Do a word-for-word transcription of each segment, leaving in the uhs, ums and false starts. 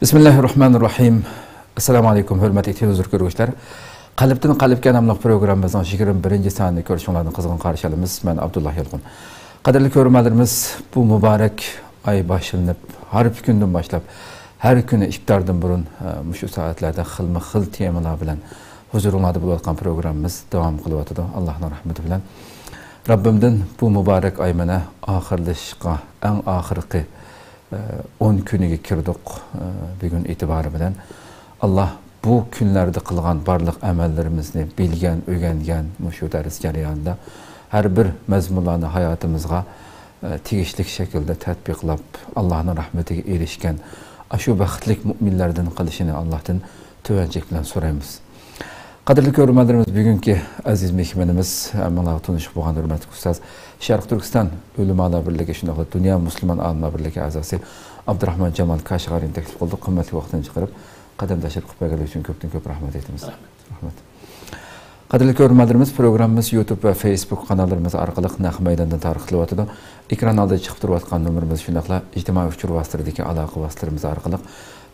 بىسمىللاھىررەھمانىررەھىم. ئەسسالامۇ ئەلەيكۇم، ھۆرمەتلىك تېلېۋىزور كۆرگۈچىلەر. قەلبتىن قەلبكە ناملىق پروگراممىمىزنىڭ يىگىرمە بىرىنچى سانىنى كۆرۈشۈڭلارنى قىزغىن قارشى ئالىمىز. مەن ئابدۇللا يالقۇن. قەدىرلىك كۆرۈرمەنلىرىمىز، بۇ مۇبارەك ئاي باشلىنىپ، ھارپا كۈندىن باشلاپ، ھەر كۈنى ئىپتاردىن بۇرۇن، ئە، مۇشۇ سائەتلەردە خىلمۇ خىل تېمىلار بىلەن ھۇزۇرۇڭلاردا بولۇۋاتقان پروگراممىمىز داۋام قىلىۋاتىدۇ. ئاللاھنىڭ رەھمىتى بىلەن. رەببىمدىن بۇ مۇبارەك ئاي مانا ئاخىرلىشىشقا، ئەڭ ئاخىرقى ئون كۈنىگە كىردۇق. بۈگۈن ئېتىبارى بىلەن ئاللا بۇ كۈنلەردە قىلغان بارلىق ئەمەللىرىمىزنى بىلگەن، ئۆگەنگەن مۇشۇ دەرس جەريانىدا ھەر بىر مەزمۇنلارنى ھاياتىمىزغا تېگىشلىك شەكىلدە تەتبىقلاپ، ئاللانىڭ رەھمىتىگە ئېرىشكەن ئاشۇ بەختلىك مۆمىنلەردىن قىلىشىنى ئاللاھتىن تۆۋەنچىلىك بىلەن سورايمىز. قەدىرلىك كۆرۈرمەنلىرىمىز، بۈگۈنكى ئەزىز مېھمىنىمىز، ھەممىڭلارغا تونۇش بولغان ھۆرمەتلىك ئۇستاز، شەرقىي تۈركىستان ئۆلىمالار بىرلىكى، شۇنداقلا دۇنيا مۇسۇلمان ئالىملار بىرلىكى ئەزاسى ئابدۇراخمان جامال كاشغەرىنى تەكلىپ قىلدۇق. قىممەتلىك ۋاقتىنى چىقىرىپ، قەدەم تەشرىپ قىلىپ بەرگەنلىكى ئۈچۈن كۆپتىن كۆپ رەھمەت ئېيتىمىز. رەھمەت. رەھمەت. قەدىرلىك كۆرۈرمەنلىرىمىز، پروگراممىمىز يۇتۇب ۋە فېيسبۇك قاناللىرىمىز ئارقىلىق نەق مەيداندىن تارقىتىلىۋاتىدۇ. ئېكران ئالدىدا چىقىپ تۇرۇۋاتقان نومۇرىمىز، شۇنداقلا ئىجتىمائىي ئۇچۇر ۋاسىتىلىرىدىكى ئالاقە ۋاسىتىلىرىمىز ئارقىلىق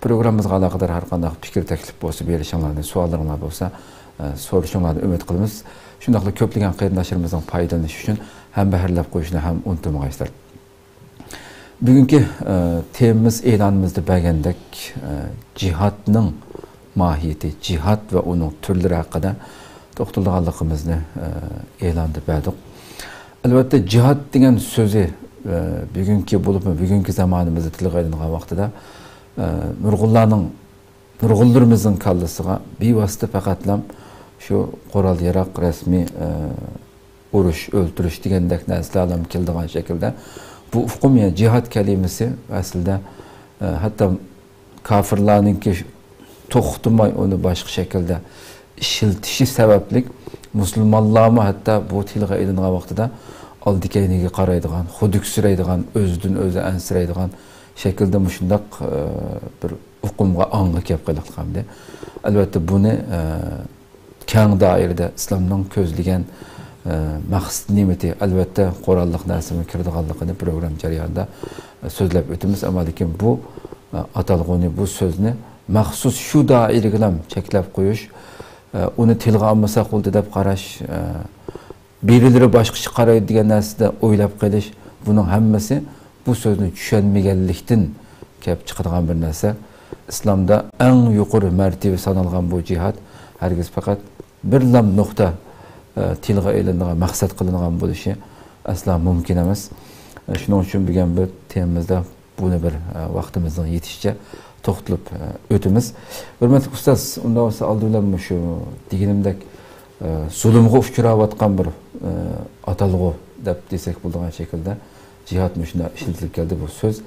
پروگراممىمىزغا ئالاقىدار ھەر قانداق پىكىر، تەكلىپ بولسا، بېرىشىڭلارنى، سوئاللىرىڭلار بولسا، ئە، سورىشىڭلارنى ئۈمىد قىلىمىز. شۇنداقلا كۆپلىگەن قېرىنداشلىرىمىزنىڭ پايدىلىنىشى ئۈچۈن ھەمبەھىرلەپ قويۇشنى ھەم ئۇنتۇمىغايسىلەر. بۈگۈنكى، ئە، تېمىمىز ئېلانىمىزدا بەرگەندەك، ئە، جىھادنىڭ ماھىيىتى، جىھاد ۋە ئۇنىڭ تۈرلىرى ھەققىدە توختىلىدىغانلىقىمىزنى، ئە، ئېلاندا بەردۇق. ئەلۋەتتە، جىھاد دېگەن سۆزى، ئە، بۈگۈنكى، بولۇپمۇ بۈگۈنكى زامانىمىزدا تىلغا ئېلىنغان ۋاقتىدا، ئە، نۇرغۇنلارنىڭ، نۇرغۇنلىرىمىزنىڭ كاللىسىغا بىۋاسىتە پەقەتلا شۇ قورال-ياراغ، رەسمىي، ئە، ئۇرۇش، ئۆلتۈرۈش دېگەندەك نەرسىلەرلا كېلىدىغان شەكىلدە، بۇ ئۇقۇم، يەنى جىھاد كەلىمىسى ئەسلىدە، ئە، ھەتتا كاپىرلارنىڭكى توختىماي ئۇنى باشقا شەكىلدە ئىشلىتىشى سەۋەبلىك، مۇسۇلمانلارمۇ ھەتتا بۇ تىلغا ئېلىنغان ۋاقتىدا ئالدى-كەينىگە قارايدىغان، خۇدۈكسىرەيدىغان، ئۆزىدىن ئۆزى ئەنسىرەيدىغان شەكىلدە مۇشۇنداق، ئە، بىر ئۇقۇمغا، ئاڭغا كەپ قېلىقلىقامدى. ئەلۋەتتە، بۇنى، ئە، كەڭ دائىرىدە ئىسلامنىڭ كۆزلىگەن، ئە، مەقسىتى نېمىتى، ئەلۋەتتە، قوراللىق نەرسىمۇ كىرىدىغانلىقىنى پروگرامما جەريانىدا، ئە، سۆزلەپ ئۆتىمىز. ئەمما لېكىن بۇ، ئە، ئاتالغۇنى، بۇ سۆزنى مەخسۇس شۇ دائىرىگىلا چەكلەپ قويۇش، ئە، ئۇنى تىلغا ئالمىساق بولدى دەپ قاراش، ئە، بىرىلىرى باشقىچە قارايدۇ دېگەن نەرسىدە ئويلاپ قېلىش، بۇنىڭ ھەممىسى بۇ سۆزنى چۈشەنمىگەنلىكتىن كەپ چىقىدىغان بىر نەرسە. ئىسلامدا ئەڭ يۇقىرى مەرتىۋە سانالغان بۇ جىھاد ھەرگىز پەقەت بىرلا نۇقتا، ئە، تىلغا ئېلىنىدىغان، مەقسەت قىلىنغان بولۇشى ئەسلا مۇمكىن ئەمەس. ئە، شۇنىڭ ئۈچۈن بۈگۈن بىر تېمىمىزدا بۇنى بىر، ئە، ۋاقتىمىزنىڭ يېتىشىچە توختىلىپ، ئە، ئۆتىمىز. ھۆرمەتلىك ئۇستاز، ئۇنداق بولسا ئالدى بىلەن مۇشۇ دېگىنىمدەك، ئە، زۇلۇمغا ئۇچراۋاتقان بىر، ئە، ئاتالغۇ دەپ دېسەك بولىدىغان شەكىلدە جىھاد مۇشۇنداق ئىشلىتىلىپ كەلدى بۇ سۆز.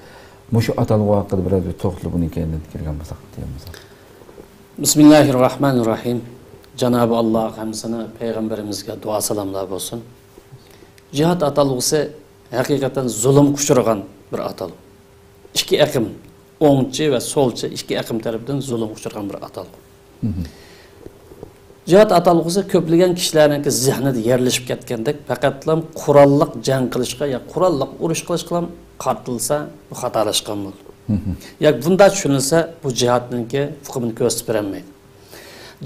مۇشۇ ئاتالغۇ ھەققىدە بىرەر بىر توختىلىپ ئۇنىڭ كەينىدىن كىرگەن بولساق دېگەن بولساق. بىسمىللاھىررەھمانىررەھىم. جانابى ئاللاغا ھەممىسىنى پەيغەمبىرىمىزگە دۇئا سالاملار بولسۇن. جىھاد ئاتالغۇسى ھەقىقەتەن زۇلۇمغا ئۇچرىغان بىر ئاتالغۇ. ئىككى ئېقىم، ئوڭچى ۋە سولچى ئىككى ئېقىم تەرىپىدىن زۇلۇمغا ئۇچرىغان بىر ئاتالغۇ. جىھاد ئاتالغۇسى كۆپلىگەن كىشىلەرنىڭكى زېھنىدە يەرلىشىپ كەتكەندەك، پەقەتلا قوراللىق جەڭ قىلىشقا يا قوراللىق ئۇرۇش قىلىشقىلا قارىتىلسا، بۇ خاتالاشقان بولىدۇ. ياكى بۇنداق چۈشىنىلسە، بۇ جىھادنىڭكى ئۇقۇمىنى كۆرسىتىپ بېرەلمەيدۇ.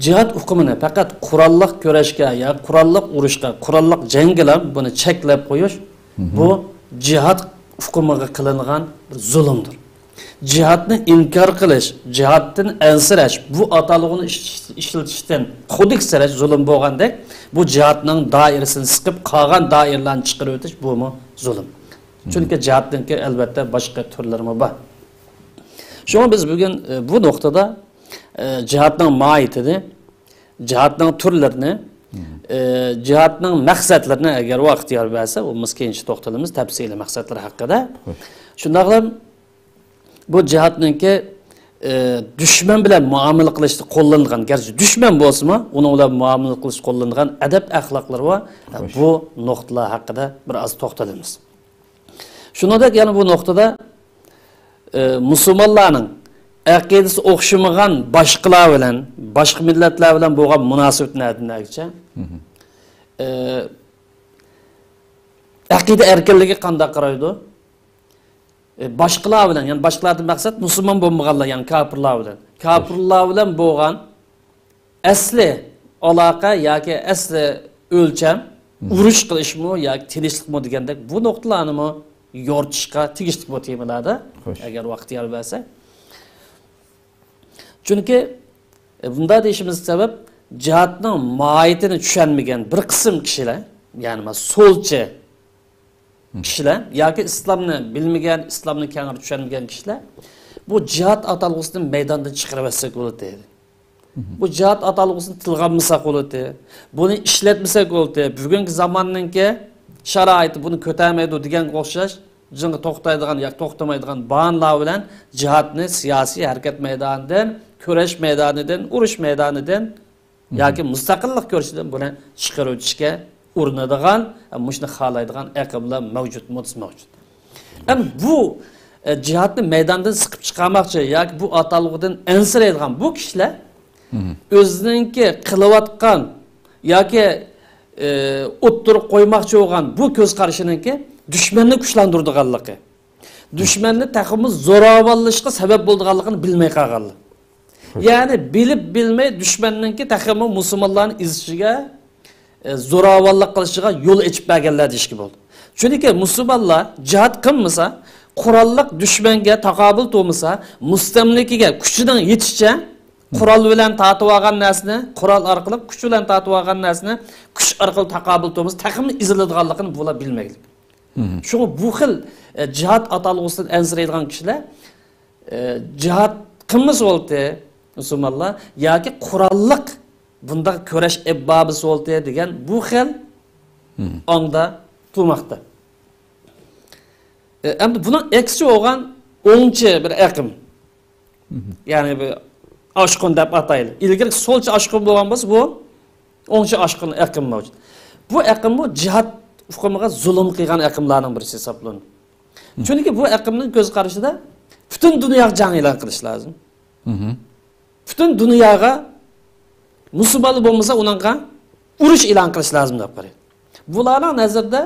جىھاد ئۇقۇمىنى پەقەت قوراللىق كۈرەشكە يا قوراللىق ئۇرۇشقا، قوراللىق جەڭگىلا بۇنى چەكلەپ قويۇش، بۇ جىھاد ئۇقۇمىغا قىلىنغان بىر زۇلۇمدۇر. جىھادنى ئىنكار قىلىش، جىھادتىن ئەنسىرەش، بۇ ئاتالغۇنى ئىش-، ئىشلىتىشتىن خۇدۈكسىرەش زۇلۇم بولغاندەك، بۇ جىھادنىڭ دائىرىسىنى سىقىپ، قالغان دائىرىلەرنى چىقىرىۋېتىش، بۇمۇ زۇلۇم. چۈنكى جىھادنىڭكى، ئەلۋەتتە، باشقا تۈرلىرىمۇ بار. شۇڭا بىز بۈگۈن، ئە، بۇ نۇقتىدا، ئە، جىھادنىڭ ماھىيىتىنى، جىھادنىڭ تۈرلىرىنى، ئە، جىھادنىڭ مەقسەتلىرىنى ئەگەر ۋاقىت يار بەرسە، ئۇ بىز كېيىنچە توختىلىمىز تەپسىلىي مەقسەتلىرى ھەققىدە. شۇنداقلا بۇ جىھادنىڭكى، ئە، دۈشمەن بىلەن مۇئامىلە قىلىشتا قوللىنىدىغان، گەرچە دۈشمەن بولسىمۇ، ئۇنىڭ بىلەن مۇئامىلە قىلىشتا قوللىنىدىغان ئەدەپ-ئەخلاقلىرى بار. بۇ نۇقتىلار ھەققىدە بىر ئاز توختىلىمىز. شۇنىڭدەك يەنە بۇ نۇقتىدا، ئە، مۇسۇلمانلارنىڭ ئەقىدىسى ئوخشىمىغان باشقىلار بىلەن، باشقا مىللەتلەر بىلەن بولغان مۇناسىۋىتى نەدىن نەگىچە؟ ئە، ئەقىدە ئەركىنلىكىگە قانداق قارايدۇ؟ ئە، باشقىلار بىلەن، يەنى باشقىلاردىن مەقسەت مۇسۇلمان بولمىغانلار، يەنى كاپىرلار بىلەن، كاپىرلار بىلەن بولغان ئەسلى ئالاقە ياكى ئەسلى ئۆلچەم ئۇرۇش قىلىشمۇ ياكى تىنچلىقمۇ دېگەندەك بۇ نۇقتىلارنىمۇ يورۇتۇشقا تېگىشلىك بۇ تېمىلاردا، ئەگەر ۋاقىت يار بەرسە. چۈنكى، ئە، بۇنداق دېيىشىمىزگە سەۋەب، جىھادنىڭ ماھىيىتىنى چۈشەنمىگەن بىر قىسىم كىشىلەر، يەنى مانا سولچى كىشىلەر ياكى ئىسلامنى بىلمىگەن، ئىسلامنى كەڭرى چۈشەنمىگەن كىشىلەر بۇ جىھاد ئاتالغۇسىنى مەيداندىن چىقىرىۋەتسەك بولىدۇ دەيدۇ. بۇ جىھاد ئاتالغۇسىنى تىلغا ئالمىساق بولىدۇ. بۇنى ئىشلەتمىسەك بولىدۇ. بۈگۈنكى زاماننىڭكى شارائىتى بۇنى كۆتەرمەيدۇ دېگەنگە ئوخشاش جىڭغا توختايدىغان ياكى توختىمايدىغان باھانىلار بىلەن جىھادنى سىياسىي ھەرىكەت مەيدانىدىن، كۈرەش مەيدانىدىن، ئۇرۇش مەيدانىدىن ياكى مۇستەقىللىق كۈرىشىدىن بۇنى چىقىرىۋېتىشكە ئۇرۇنىدىغان، مۇشۇنى خالايدىغان ئەقىملار مەۋجۇت، مۇددىسى مەۋجۇت. ئەمدى بۇ، ئە، جىھادنى مەيداندىن سىقىپ چىقارماقچى ياكى بۇ ئاتالغۇدىن ئەنسىرەيدىغان بۇ كىشىلەر ئۆزىنىڭكى قىلىۋاتقان ياكى، ئە، ئوتتۇرىغا قويماقچى بولغان بۇ كۆز قارىشىنىڭكى دۈشمەننى كۈچلەندۈرىدىغانلىقى، دۈشمەننى تېخىمۇ زوراۋانلىشىشقا سەۋەب بولىدىغانلىقىنى بىلمەي قالغانلار. يەنى بىلىپ بىلمەي دۈشمەننىڭكى تېخىمۇ مۇسۇلمانلارنى ئېزىشىگە، ئە، زوراۋانلىق قىلىشىغا يول ئېچىپ بەرگەنلەر دېيىشكە بولىدۇ. چۈنكى مۇسۇلمانلار جىھاد قىلمىسا، قوراللىق دۈشمەنگە تاقابىل تۇرمىسا، مۇستەملىكىگە كۈچىنىڭ يېتىشىچە قورال بىلەن تارتىۋالغان نەرسىنى، قورال ئارقىلىق كۈچ بىلەن تارتىۋالغان نەرسىنى كۈچ ئارقىلىق تاقابىل تۇرمىسا، تېخىمۇ ئېزىلىدىغانلىقىنى بۇلار بىلمەيلىك. شۇڭا بۇ خىل، ئە، جىھاد ئاتالغۇسىدىن ئەنسىرەيدىغان كىشىلەر، ئە، جىھاد قىلمىسا بولدى مۇسۇلمانلار ياكى قوراللىق بۇنداق كۈرەش ئېلىپ بارمىسا بولدى دېگەن بۇ خىل ئاڭدا تۇرماقتا. ئە، ئەمدى بۇنىڭ ئەكسىچە بولغان ئوڭچە بىر ئېقىم. يەنى بۇ ئاشقۇن دەپ ئاتايلى. ئىلگىرى سولچە ئاشقۇن بولغان بولسا، بۇ ئوڭچە ئاشقۇن ئېقىم مەۋجۇت. بۇ ئېقىممۇ جىھاد ئۇقۇمىغا زۇلۇم قىلغان ئېقىملارنىڭ بىرسى ھېسابلىنىدۇ. چۈنكى بۇ ئېقىمنىڭ كۆز قارىشىدا پۈتۈن دۇنياغا جەڭ ئېلان قىلىش لازىم. پۈتۈن دۇنياغا مۇسۇلمانلار بولمىسا ئۇنىڭغا ئۇرۇش ئېلان قىلىش لازىم دەپ قارايدۇ. بۇلارنىڭ نەزىرىدە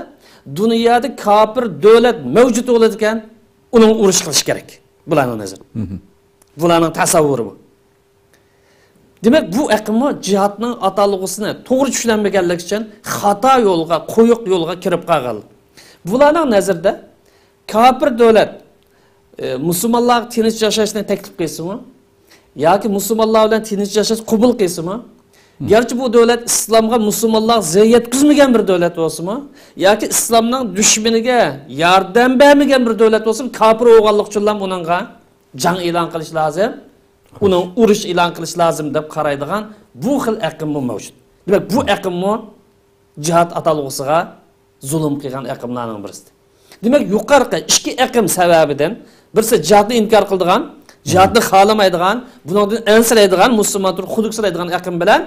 دۇنيادا كاپىر دۆلەت مەۋجۇت بولىدىكەن، ئۇنىڭغا ئۇرۇش قىلىش كېرەك. بۇلارنىڭ نەزىرى. بۇلارنىڭ تەسەۋۋۇرى بۇ. دېمەك، بۇ ئېقىممۇ جىھادنىڭ ئاتالغۇسىنى توغرا چۈشىنەلمىگەنلىكى ئۈچۈن خاتا يولغا، قويۇق يولغا كىرىپ قالغان. بۇلارنىڭ نەزىرىدە كاپىر دۆلەت، ئە، مۇسۇلمانلارغا تىنچ ياشاشنى تەكلىپ قىلسىمۇ ياكى مۇسۇلمانلار بىلەن تىنچ ياشاش قوبۇل قىلسىمۇ، گەرچە بۇ دۆلەت ئىسلامغا، مۇسۇلمانلارغا زىيان يەتكۈزمىگەن بىر دۆلەت بولسىمۇ ياكى ئىسلامنىڭ دۈشمىنىگە ياردەم بەرمىگەن بىر دۆلەت بولسىمۇ، كاپىر بولغانلىقى ئۈچۈنلا ئۇنىڭغا جەڭ ئېلان قىلىش لازىم، ئۇنىڭ ئۇرۇش ئېلان قىلىش لازىم دەپ قارايدىغان بۇ خىل ئېقىممۇ مەۋجۇت. دېمەك، بۇ ئېقىممۇ جىھاد ئاتالغۇسىغا زۇلۇم قىلغان ئېقىملارنىڭ بىرسى. دېمەك، يۇقىرىقى ئىككى ئېقىم سەۋەبىدىن، بىرسى جىھادنى ئىنكار قىلىدىغان، جىھادنى خالىمايدىغان، بۇنىڭدىن ئەنسىرەيدىغان، مۇسۇلمان تۇرۇپ خۇدۈكسىرەيدىغان ئېقىم بىلەن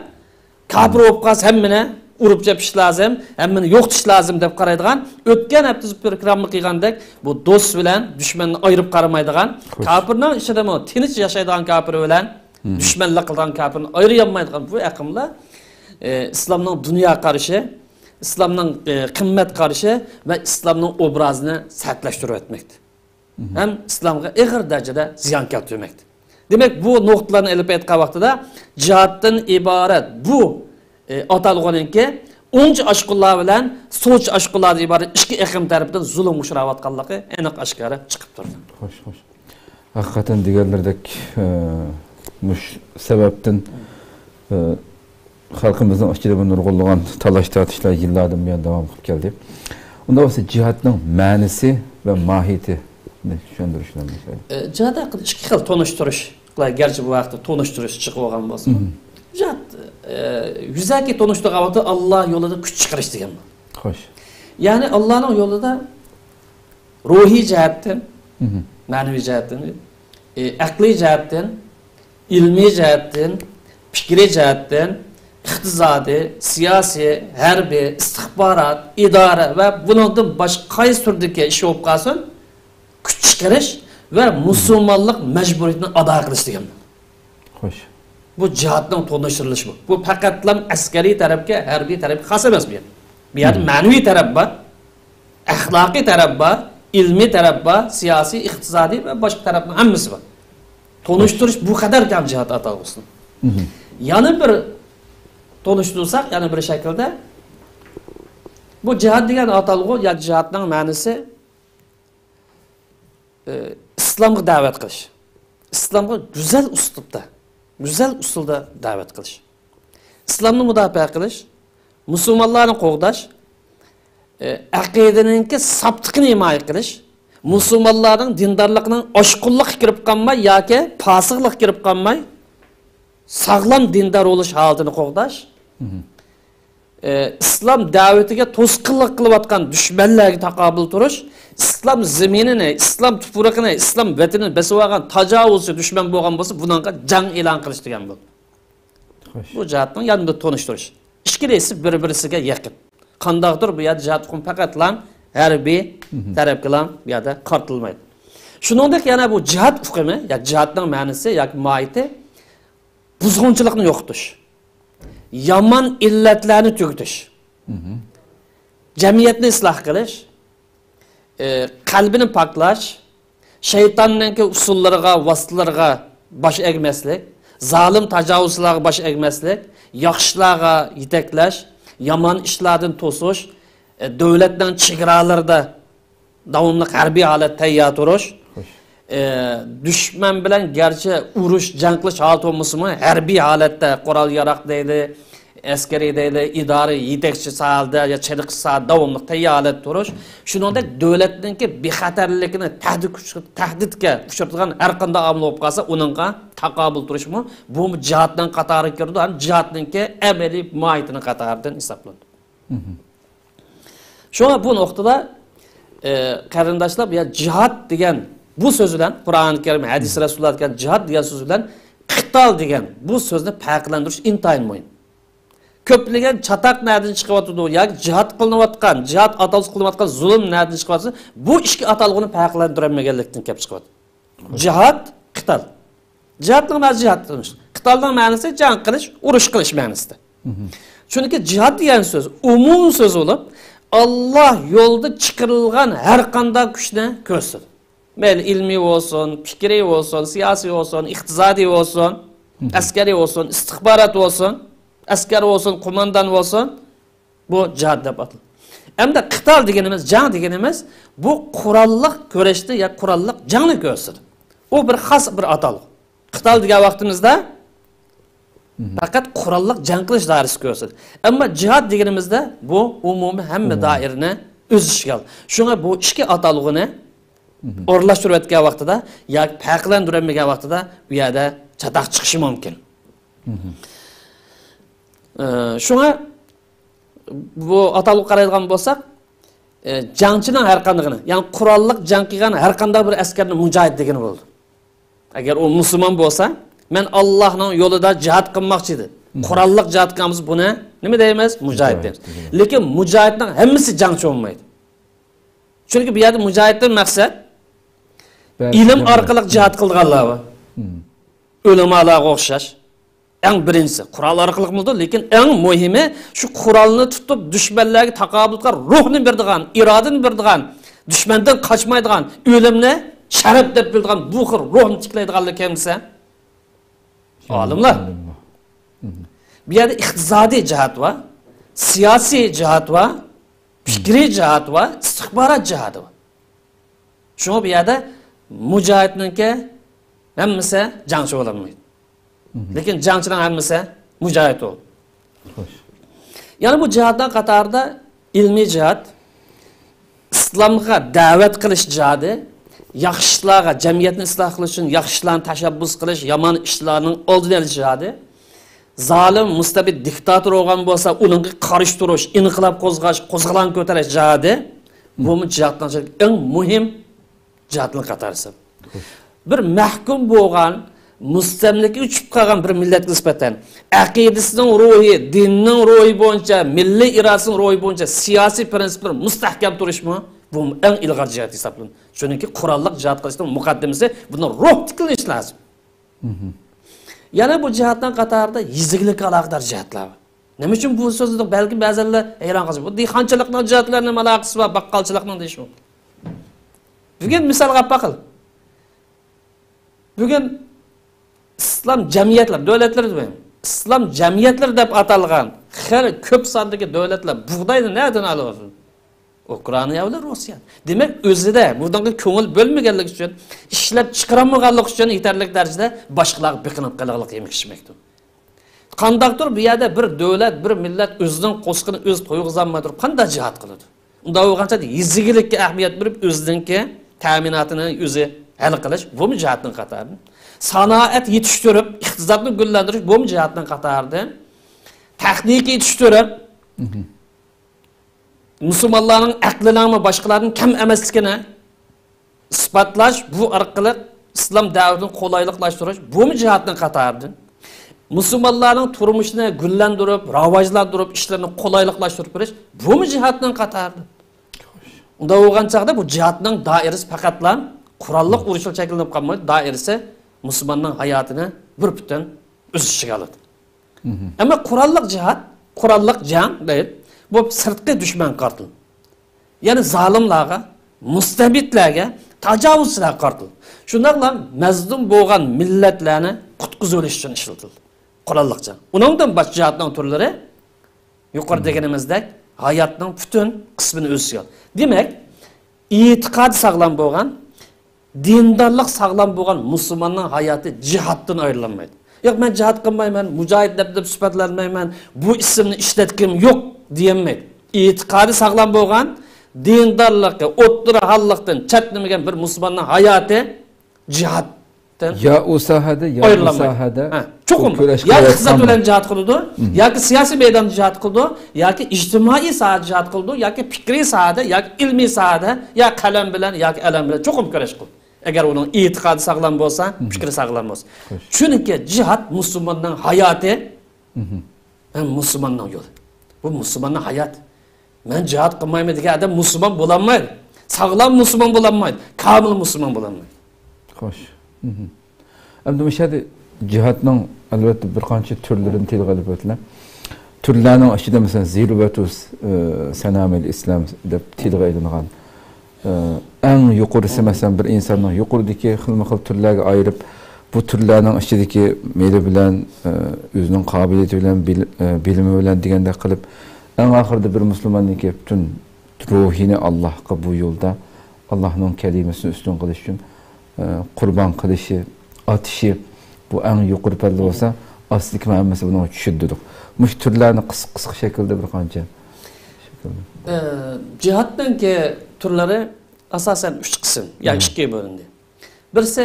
كاپىر بولۇپ قالسا ھەممىنى ئۇرۇپ چېپىش لازىم، ھەممىنى يوقىتىش لازىم دەپ قارايدىغان، ئۆتكەن ھەپتە بىز پروگرامما قىلغاندەك، بۇ دوست بىلەن دۈشمەننى ئايرىپ قارىمايدىغان، كاپىرنىڭ ئىچىدىمۇ تىنچ ياشايدىغان كاپىر بىلەن دۈشمەنلىك قىلىدىغان كاپىرنى ئايرىيالمايدىغان بۇ ئېقىملار، ئە، ئىسلامنىڭ دۇنيا قارىشى، ئىسلامنىڭ، ئە، قىممەت قارىشى ۋە ئىسلامنىڭ ئوبرازىنى سەتلەشتۈرۈۋەتمەكتە. ھەم ئىسلامغا ئېغىر دەرىجىدە زىيان كەلتۈرمەكتە. دېمەك، بۇ نۇقتىلارنى ئېلىپ ئېيتقان ۋاقتىدا، جىھادتىن ئىبارەت بۇ، ئە، ئاتالغۇنىڭكى ئوڭچە ئاشقۇنلار بىلەن سولچە ئاشقۇنلاردىن ئىبارەت ئىككى ئېقىم تەرىپىدىن زۇلۇمغا ئۇچراۋاتقانلىقى ئېنىق ئاشكارا چىقىپ تۇرىدۇ. خوش، خوش. ھەقىقەتەن دېگەنلىرىدەك، ئە، مۇشۇ سەۋەبتىن، ئە، خەلقىمىزنىڭ ئىچىدە بۇ نۇرغۇنلىغان تالاش-تارتىشلار يىللاردىن بۇيان داۋام قىلىپ كەلدى. ئۇنداق بولسا جىھادنىڭ مەنىسى ۋە ماھىيىتىنى چۈشەندۈرۈشنى ئە، جىھاد ھەققىدە ئىككى خىل تونۇشتۇرۇش، گەرچە بۇ ھەقتە تونۇشتۇرۇش چىقىپ بولغان بولسىمۇ، جىھاد، ئە، يۈزەكى تونۇشتۇرغان ۋاقىتتا ئاللا يولىدا كۈچ چىقىرىش دېگەن بار. خوش. يەنى ئاللانىڭ يولىدا روھىي جەھەتتىن، مەنىۋى جەھەتتىن، ئە، ئەقلىي جەھەتتىن، ئىلمىي جەھەتتىن، پىكرىي جەھەتتىن، ئىقتىسادىي، سىياسىي، ھەربىي، ئىستىخبارات، ئىدارە ۋە بۇنىڭدىن باشقا قايسى تۈردىكى ئىش بولۇپ قالسۇن، كۈچ چىقىرىش ۋە مۇسۇلمانلىق مەجبۇرىيىتىنى ئادا قىلىش دېگەن. خوش. بۇ جىھادنىڭ تونۇشتۇرۇلۇشى بۇ. بۇ پەقەتلا ئەسكەرىي تەرەپكە، ھەربىي تەرەپكە خاس ئەمەس بۇ يەر. بۇ يەردە مەنىۋى تەرەپ بار، ئەخلاقىي تەرەپ بار، ئىلمىي تەرەپ بار، سىياسىي، ئىقتىسادىي ۋە باشقا تەرەپنىڭ ھەممىسى بار. تونۇشتۇرۇش بۇ قەدەر كەڭ جىھاد ئاتالغۇسىنى. مم. يەنە بىر تونۇشتۇرساق، يەنە بىر شەكىلدە، بۇ جىھاد دېگەن ئاتالغۇ يا جىھادنىڭ مەنىسى، ئى، ئىسلامغا دەۋەت قىلىش. ئىسلامغا گۈزەل ئۇسلۇبتا، گۈزەل ئۇسۇلدا دەۋەت قىلىش. ئىسلامنى مۇداپىئە قىلىش، مۇسۇلمانلارنى قوغداش، ئە، ئەقىدىنىڭكى ساپلىقىنى ھىمايە قىلىش، مۇسۇلمانلارنىڭ دىندارلىقىنىڭ ئاشقۇنلۇققا كىرىپ قالماي ياكى پاسىقلىققا كىرىپ قالماي، ساغلام دىندار بولۇش ھالىتىنى قوغداش، مم. ئە، ئىسلام دەۋىتىگە توسقۇنلۇق قىلىۋاتقان دۈشمەنلەرگە تاقابىل تۇرۇش، ئىسلام زېمىنىنى، ئىسلام تۇپرىقىنى، ئىسلام ۋەتىنىنى بېسىۋالغان تاجاۋۇزچى دۈشمەن بولغان بولسا، بۇنىڭغا جەڭ ئېلان قىلىش دېگەن بولىدۇ. خوش. بۇ جىھادنىڭ يەنە بىر تونۇشتۇرۇش. ئىككىلىسى بىر-بىرسىگە يېقىن. قانداقتۇر بۇ يەردە جىھاد ئۇقۇمى پەقەتلا ھەربىي مم. تەرەپكىلا بۇ يەردە قارىتىلمايدۇ. شۇنىڭدەك يەنە بۇ جىھاد ئۇقۇمى، يا جىھادنىڭ مەنىسى ياكى ماھىيىتى بۇزغۇنچىلىقنى يوقىتىش، يامان ئىللەتلەرنى تۈگىتىش، مم. جەمئىيەتنى ئىسلاھ قىلىش، ئى، قەلبىنى پاكلاش، شەيتاننىڭكى ئۇسۇللىرىغا، ۋاسىتىلىرىغا باش ئەگمەسلىك، زالىم تاجاۋۇزچىلارغا باش ئەگمەسلىك، ياخشىلارغا يېتەكلەش، يامان ئىشلاردىن توسۇش، ئى، دۆلەتنىڭ چېگرالىرىدا داۋاملىق ھەربىي ھالەت تەييار تۇرۇش. خوش. ئى، دۈشمەن بىلەن گەرچە ئۇرۇش، جەڭ قىلىش ھالىتى بولمىسىمۇ، ھەربىي ھالەتتە قورال ياراق دەيلى، ئەسكەرىي دەيلى، ئىدارە يېتەكچى ساھەدە يا چېنىقىش ساھەدە داۋاملىق تەييار ھالەتتە تۇرۇش. شۇنىڭدەك دۆلەتنىڭكى بىخەتەرلىكىنى تەھدىت كۈچ-، تەھدىتكە ئۇچرىتىدىغان ھەر قانداق ئامىل بولۇپ قالسا، ئۇنىڭغا تاقابىل تۇرۇشمۇ، بۇمۇ جىھادنىڭ قاتارىغا كىرىدۇ ھەم جىھادنىڭكى ئەمەلىي ماھىيىتىنىڭ قاتارىدىن ھېسابلىنىدۇ. مم. شۇڭا بۇ نۇقتىدا، ئى، قېرىنداشلار، بۇ يەردە جىھاد دېگەن بۇ سۆز بىلەن، قۇرئانى كەرىم، ھەدىس رەسۇلۇللا دېگەن جىھاد دېگەن سۆز بىلەن قىتال دېگەن بۇ سۆزنى پەرقلەندۈرۈش ئىنتايىن مۇھىم. كۆپلىگەن چاتاق نەدىن چىقىۋاتىدۇ ياكى جىھاد قىلىنىۋاتقان، جىھاد ئاتالغۇسى قىلىنىۋاتقان زۇلۇم نەدىن چىقىۋاتىدۇ؟ بۇ ئىككى ئاتالغۇنى پەرقلەندۈرەلمىگەنلىكتىن كېلىپ چىقىۋاتىدۇ. جىھاد، قىتال. جىھادنىڭ مەنىسى جىھاد قىلىش. قىتالنىڭ مەنىسى جەڭ قىلىش، ئۇرۇش قىلىش مەنىسىدە. مم. چۈنكى جىھاد دېگەن سۆز ئومۇمىي سۆز بولۇپ، ئاللا يولىدا چىقىرىلغان ھەر قانداق كۈچنى كۆرسىتىدۇ. مەيلى ئىلمىي بولسۇن، پىكرىي بولسۇن، سىياسىي بولسۇن، ئىقتىسادىي بولسۇن، مم. ئەسكەرىي بولسۇن، ئىستىخبارات بولسۇن، ئەسكەر بولسۇن، قوماندان بولسۇن، بۇ جىھاد دەپ ئاتىلىدۇ. ئەمدى قىتال دېگىنىمىز، جەڭ دېگىنىمىز، بۇ قوراللىق كۈرەشنى يا قوراللىق جەڭنى كۆرسىتىدۇ. ئۇ بىر خاس بىر ئاتالغۇ. قىتال دېگەن ۋاقتىمىزدا مم. پەقەت قوراللىق جەڭ قىلىش دائىرىسى كۆرسىتىدۇ. ئەمما جىھاد دېگىنىمىزدە بۇ ئومۇمىي ھەممە ئومۇمىي. دائىرىنى ئۆز ئىچىگە ئالىدۇ. شۇڭا بۇ ئىككى ئاتالغۇنى مم. ئورۇنلاشتۇرۇۋەتكەن ۋاقتىدا ياكى پەرقلەندۈرەلمىگەن ۋاقتىدا ئۇ يەردە چاتاق چىقىشى مۇمكىن. مم. ئى، شۇڭا بۇ ئاتالغۇغا قارايدىغان بولساق، ئى، جەڭچىنىڭ ھەر قاندىقىنى، يەنى قوراللىق جەڭ قىلغان ھەر قانداق بىر ئەسكەرنى مۇجاھىد دېگىلى بولىدۇ. ئەگەر ئۇ مۇسۇلمان بولسا، مەن ئاللاھنىڭ يولىدا جىھاد قىلماقچى دېدى. مم. قوراللىق جىھاد قىلغان بولسا، بۇنى نېمە دەيمىز؟ مۇجاھىد مۇجاھىد دەيمىز. دېگىلى. لېكىن مۇجاھىدنىڭ ھەممىسى جەڭچى بولمايدۇ. چۈنكى بۇ يەردە مۇجاھىدتىن مەقسەت بەلكى ئىلىم ئارقىلىق جىھاد قىلىدىغانلار بار. مم. ئۆلىمالارغا ئوخشاش. ئەڭ بىرىنچىسى، قورال ئارقىلىق بولىدۇ، لېكىن ئەڭ مۇھىمى، شۇ قورالنى تۇتۇپ، دۈشمەنلەرگە تاقابىل تۇرىدىغان روھنى بېرىدىغان، ئىرادىنى بېرىدىغان، دۈشمەندىن قاچمايدىغان، ئۆلۈمنى شەرەپ دەپ بىلىدىغان بۇ خىل روھنى تىكلەيدىغانلار كەم دېسە، ئالىملار. ئالىملار. مم. بۇ يەردە ئىقتىسادىي جەھەت بار، سىياسىي جەھەت بار، پىكرىي جەھەت بار، ئىستىخبارات جەھەتى بار. شۇڭا بۇ يەردە مۇجاھىدنىڭكى ھەممىسى جەڭچى بولالمايدۇ. مم. لېكىن جەڭچىنىڭ ھەممىسى مۇجاھىد بولىدۇ. خوش. يەنە بۇ جىھادنىڭ قاتارىدا ئىلمىي جىھاد، ئىسلامغا دەۋەت قىلىش جىھادى، ياخشى ئىشلارغا، جەمئىيەتنى ئىسلاھ قىلىش ئۈچۈن ياخشى ئىشلارنى تەشەببۇس قىلىش، يامان ئىشلارنىڭ ئالدىنى ئېلىش جىھادى، زالىم، مۇستەبىت دىكتاتور بولغان بولسا، ئۇنىڭغا قارشى تۇرۇش، ئىنقىلاب قوزغاش، قوزغىلاڭ كۆتۈرۈش جىھادى، بۇمۇ جىھادنىڭ ئىچىدىكى ئەڭ مۇھىم جىھادنىڭ قاتارىسى. بىر مەھكۇم بولغان، مۇستەملىكىگە چۈشۈپ قالغان بىر مىللەتكە نىسبەتەن ئەقىدىسىنىڭ روھى، دىننىڭ روھى بويىچە، مىللىي ئىرادىسىنىڭ روھى بويىچە سىياسىي پىرىنسىپلىرى مۇستەھكەم تۇرۇشمۇ، بۇ ئەڭ ئىلغار جىھاد ھېسابلىنىدۇ. چۈنكى قوراللىق جىھاد قىلىشنىڭ مۇقەددىمىسى بۇنىڭ روھ تىكلىنىشى لازىم. مم. يەنە بۇ جىھادنىڭ قاتارىدا يېزا ئىگىلىككە ئالاقىدار جىھادلار بار. نېمە ئۈچۈن بۇ سۆزنى بەلكىم بەزىلەر ھەيران قالسا، بۇ دېھقانچىلىقنىڭ جىھادى بىلەن نېمە ئالاقىسى بار، باققالچىلىقنىڭ دېيىشى مۇمكىن. بۈگۈن مىسالغا ئاپ باقىلى. بۈگۈن ئىسلام جەمئىيەتلىرى، دۆلەتلىرى دېمەيمەن، ئىسلام جەمئىيەتلىرى دەپ ئاتالغان خېلى كۆپ ساندىكى دۆلەتلەر بۇغداينى نەدىن ئالىۋاتىدۇ؟ ئۇكرائىنا بىلەن روسىيە. دېمەك، ئۆزىدە بۇنىڭغا كۆڭۈل بۆلمىگەنلىكى ئۈچۈن، ئىشلەپ چىقىرالمىغانلىقى ئۈچۈن يېتەرلىك دەرىجىدە باشقىلارغا بېقىنىپ قېلىغلىق يېمەك ئىچمەكتۇر. قانداقتۇر بۇ يەردە بىر دۆلەت، بىر مىللەت ئۆزىنىڭ قورسىقىنى ئۆزى تويغۇزالماي تۇرۇپ قانداق جىھاد قىلىدۇ؟ ئۇنداق بولغان چاغدا يېزا ئىگىلىككە ئەھمىيەت بېرىپ، ئۆزىنىڭكى تەمىناتىنى ئۆزى ھەل قىلىش، بۇمۇ جىھادنىڭ قاتارىدىن. سانائەت يېتىشتۈرۈپ، ئىقتىسادنى گۈللەندۈرۈش، بۇمۇ جىھادنىڭ قاتارىدىن. تېخنىكا يېتىشتۈرۈپ، مۇسۇلمانلارنىڭ ئەقلىنىڭمۇ باشقىلاردىن كەم ئەمەسلىكىنى ئىسپاتلاش، بۇ ئارقىلىق ئىسلام دەۋىتىنى قولايلىقلاشتۇرۇش، بۇمۇ جىھادنىڭ قاتارىدىن. مۇسۇلمانلارنىڭ تۇرمۇشىنى گۈللەندۈرۈپ، راۋاجلاندۇرۇپ، ئىشلىرىنى قولايلىقلاشتۇرۇپ بېرىش، بۇمۇ جىھادنىڭ قاتارىدىن. ئۇنداق بولغان چاغدا بۇ جىھادنىڭ دائىرىسى پەقەتلا قوراللىق ئۇرۇشلا چەكلىنىپ قالمايدۇ، دائىرىسى مۇسۇلماننىڭ ھاياتىنى بىر پۈتۈن ئۆز ئىچىگە ئالىدۇ. ئەمما قوراللىق جىھاد، قوراللىق جەڭ دەيدۇ، بۇ سىرتقى دۈشمەنگە قارىتىلىدۇ. يەنى زالىملارغا، مۇستەبىتلەرگە، تاجاۋۇزچىلارغا قارىتىلىدۇ. شۇنداقلا مەزلۇم بولغان مىللەتلەرنى قۇتقۇزۇۋېلىش ئۈچۈن ئىشلىتىلىدۇ قوراللىق جەڭ. ئۇنىڭدىن باشقا جىھادنىڭ تۈرلىرى يۇقىرىدا دېگىنىمىزدەك ھاياتنىڭ پۈتۈن قىسمىنى ئۆز ئىچىگە ئالىدۇ. دېمەك، ئېتىقادى ساغلام بولغان، دىندارلىق ساغلام بولغان مۇسۇلماننىڭ ھاياتى جىھادتىن ئايرىلالمايدۇ. ياق، مەن جىھاد قىلمايمەن، مۇجاھىد دەپ، دەپ سۈپەتلەنمەيمەن، بۇ ئىسىمنى ئىشلەتكۈم يوق دېيەلمەيدۇ. ئېتىقادى ساغلام بولغان، دىندارلىقى ئوتتۇرا ھاللىقتىن چەتنىمىگەن بىر مۇسۇلماننىڭ ھاياتى جىھادتىن يا ئۇ ساھەدە، يا بۇ ئايرىلالمايدۇ. ساھەدە ھە، چوقۇم يا ئىقتىساد بىلەن جىھاد قىلىدۇ، ياكى سىياسىي مەيداندا جىھاد قىلىدۇ، ياكى ئىجتىمائىي ساھەدە جىھاد قىلىدۇ، ياكى پىكرىي ساھەدە، ياكى ئىلمىي ساھەدە، يا قەلەم بىلەن، ياكى ئەلەم بىلەن چوقۇم كۈرەش قىلىدۇ. ئەگەر ئۇنىڭ ئېتىقادى ساغلام بولسا، پىكرى ساغلام بولسا. چۈنكى جىھاد مۇسۇلماننىڭ ھاياتى ھەم مۇسۇلماننىڭ يولى. بۇ مۇسۇلماننىڭ ھاياتى. مەن جىھاد قىلمايمەن دېگەن ئادەم مۇسۇلمان بولالمايدۇ. ساغلام مۇسۇلمان بولالمايدۇ. كامىل مۇسۇلمان بولالمايدۇ. خوش. ئەمدى مۇشۇ يەردە جىھادنىڭ، ئەلۋەتتە، بىر قانچە تۈرلىرىنى تىلغا ئېلىپ ئۆتىلە. تۈرلەرنىڭ ئىچىدە، مەسىلەن، زىرۋەتۇ، ئە، سەنامىل ئىسلام دەپ تىلغا ئېلىنغان، ئە، ئەڭ يۇقىرىسى، مەسىلەن، بىر ئىنساننىڭ يۇقىرىدىكى خىلمۇ خىل تۈرلەرگە ئايرىپ، بۇ تۈرلەرنىڭ ئىچىدىكى مېلى بىلەن، ئە، ئۆزىنىڭ قابىلىيىتى بىلەن، بىل-، ئە، بىلىمى بىلەن دېگەندەك قىلىپ، ئەڭ ئاخىرىدا بىر مۇسۇلماننىڭكى پۈتۈن روھىنى ئاللاھقا بۇ يولدا، ئاللاھنىڭ كەلىمىسىنى ئۈستۈن قىلىش ئۈچۈن، ئە، قۇربان قىلىشى، ئاتىشى، بۇ ئەڭ يۇقىرى پەللە بولسا، ئاستىدىكى ھەممىسى بۇنىڭغا چۈشىدۇ دېدۇق. مۇشۇ تۈرلەرنى قىسقا، قىسقا شەكىلدە بىر قانچە شەكىلدە. ئە، جىھادنىڭكى تۈرلىرى ئاساسەن ئۈچ قىسىم، يا ئىككىگە بۆلۈندى. بىرسى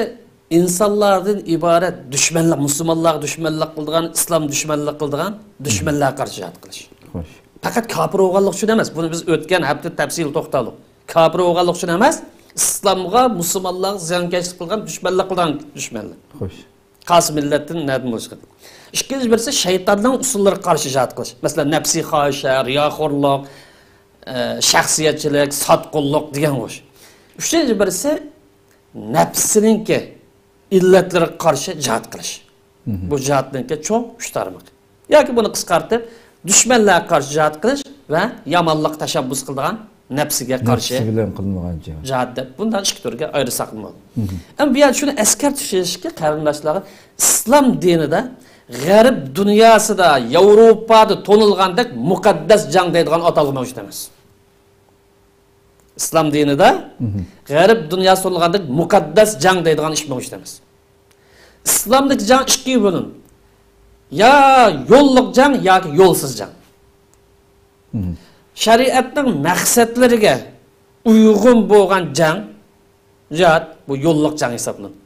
ئىنسانلاردىن ئىبارەت دۈشمەنلەر، مۇسۇلمانلارغا دۈشمەنلىك قىلىدىغان، ئىسلام دۈشمەنلىك قىلىدىغان دۈشمەنلەرگە قارشى جىھاد قىلىش. خوش. پەقەت كاپىر بولغانلىق ئۈچۈن ئەمەس، بۇنى بىز ئۆتكەن ھەپتە تەپسىلىي توختالدۇق. كاپىر بولغانلىق ئۈچۈن ئەمەس، ئىسلامغا، مۇسۇلمانلارغا زىيانكەشلىك قىلغان دۈشمەنلىك قىلغان دۈشمەنلەر. خوش. قايسى مىللەتتىن، نەدىن بولۇشى كېرەك. ئىككىنچى بىرسى شەيتاننىڭ ئۇسۇللىرىغا قارشى جىھاد قىلىش. مەسىلەن، نەپسىي خاھىشە، رىياخورلۇق، ئە، شەخسىيەتچىلىك، ساتقۇنلۇق دېگەن خوش. ئۈچىنچى بىرسى نەپسىنىڭكى ئىللەتلىرىگە قارشى جىھاد قىلىش. بۇ جىھادنىڭكى چوڭ ئۈچ تارمىقى. ياكى بۇنى قىسقارتىپ، دۈشمەنلەرگە قارشى جىھاد قىلىش ۋە يامانلىققا تەشەببۇس قىلىدىغان نەپسىگە قارشى نەپسى بىلەن قىلىنغان جىھاد. جىھاد دەپ بۇنداق ئىككى تۈرگە ئايرىساقمۇ بولىدۇ. ئەمما بۇ يەردە شۇنى ئەسكەرتىش كېرەككى، قېرىنداشلارغا، ئىسلام دىنىدا غەرب دۇنياسىدا، ياۋروپادا تونۇلغاندەك مۇقەددەس جەڭ دەيدىغان ئاتالغۇ مەۋجۇت ئەمەس. ئىسلام دىنىدا غەرب دۇنياسى تونۇلغاندەك مۇقەددەس جەڭ دەيدىغان ئىش مەۋجۇت ئەمەس. ئىسلامدىكى جەڭ ئىككىگە بۆلۈنىدۇ. يا يوللۇق جەڭ ياكى يولسىز جەڭ. شەرىئەتنىڭ مەقسەتلىرىگە ئۇيغۇن بولغان جەڭ، جىھاد، بۇ يوللۇق جەڭ ھېسابلىنىدۇ.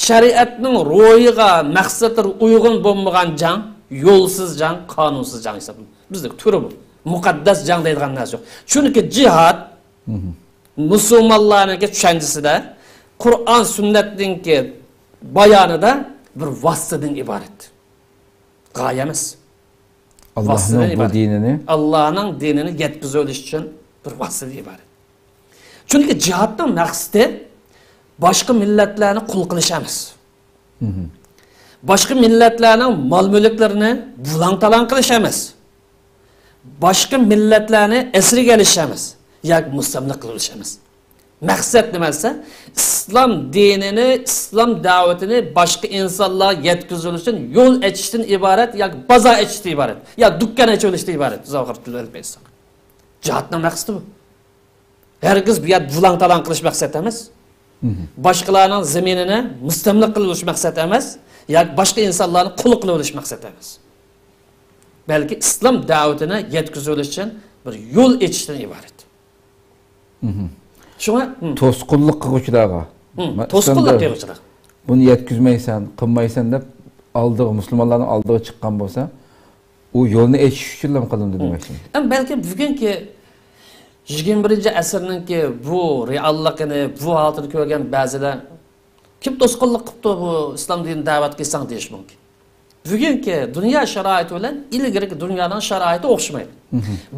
شەرىئەتنىڭ روھىغا، مەقسەتلىرىگە ئۇيغۇن بولمىغان جەڭ يولسىز جەڭ، قانۇنسىز جەڭ ھېسابلىنىدۇ. بىزدىكى تۈرى بۇ. مۇقەددەس جەڭ دەيدىغان نەرسە يوق. چۈنكى جىھاد مۇسۇلمانلارنىڭكى چۈشەنچىسىدە، قۇرئان سۈننەتنىڭكى بايانىدا بىر ۋاسىتىدىن ئىبارەت. غايە ئەمەس. ئاللاھنىڭ بۇ دىنىنى، ئاللاھنىڭ دىنىنى يەتكۈزۈۋېلىش ئۈچۈن بىر ۋاسىتىدىن ئىبارەت. چۈنكى جىھادنىڭ مەقسىتى باشقا مىللەتلەرنى قۇل قىلىش ئەمەس. باشقا مىللەتلەرنىڭ مال-مۈلۈكلىرىنى بۇلاڭ-تالاڭ قىلىش ئەمەس. باشقا مىللەتلەرنى ئەسىرگە ئېلىش ئەمەس. ياكى مۇستەملىكە قىلىۋېلىش ئەمەس. مەقسەت نېمە دېسە، ئىسلام دىنىنى، ئىسلام دەۋىتىنى باشقا ئىنسانلارغا يەتكۈزۈۋېلىش ئۈچۈن يول ئېچىشتىن ئىبارەت ياكى بازار ئېچىشتىن ئىبارەت، يا دۇكان ئېچىۋېلىشتىن ئىبارەت. بىز ئاخىرى تۈزەلمەيسەن. جىھادنىڭ مەقسىتى بۇ. ھەرگىز بۇ يەردە بۇلاڭ-تالاڭ قىلىش مەقسەت ئەمەس. باشقىلارنىڭ زېمىنىنى مۇستەملىكە قىلىۋېلىش مەقسەت ئەمەس. ياكى باشقا ئىنسانلارنى قۇل قىلىۋېلىش مەقسەت ئەمەس. بەلكى ئىسلام دەۋىتىنى يەتكۈزۈۋېلىش ئۈچۈن بىر يول ئېچىشتىن ئىبارەت. شۇڭا، توسقۇنلۇق قىلغۇچىلارغا، مە-، توسقۇنلۇق قىلغۇچىلار. بۇنى يەتكۈزمەيسەن، قىلمايسەن دەپ ئالدىغا، مۇسۇلمانلارنىڭ ئالدىغا چىققان بولسا، ئۇ يولنى ئېچىش ئۈچۈنلا قىلىندى دېمەكچى. ئەم، بەلكىم بۈگۈنكى يىگىرمە بىرىنچى ئەسىرنىڭكى بۇ رېئاللىقىنى، بۇ ھالىتىنى كۆرگەن بەزىلەر، كىم توسقۇنلۇق قىپتۇ بۇ ئىسلام دىنىنى دەۋەت قىلساڭ دېيىش مۇمكىن. بۈگۈنكى دۇنيا شارائىتى بىلەن ئىلگىرىكى دۇنيانىڭ شارائىتى ئوخشىمايدۇ.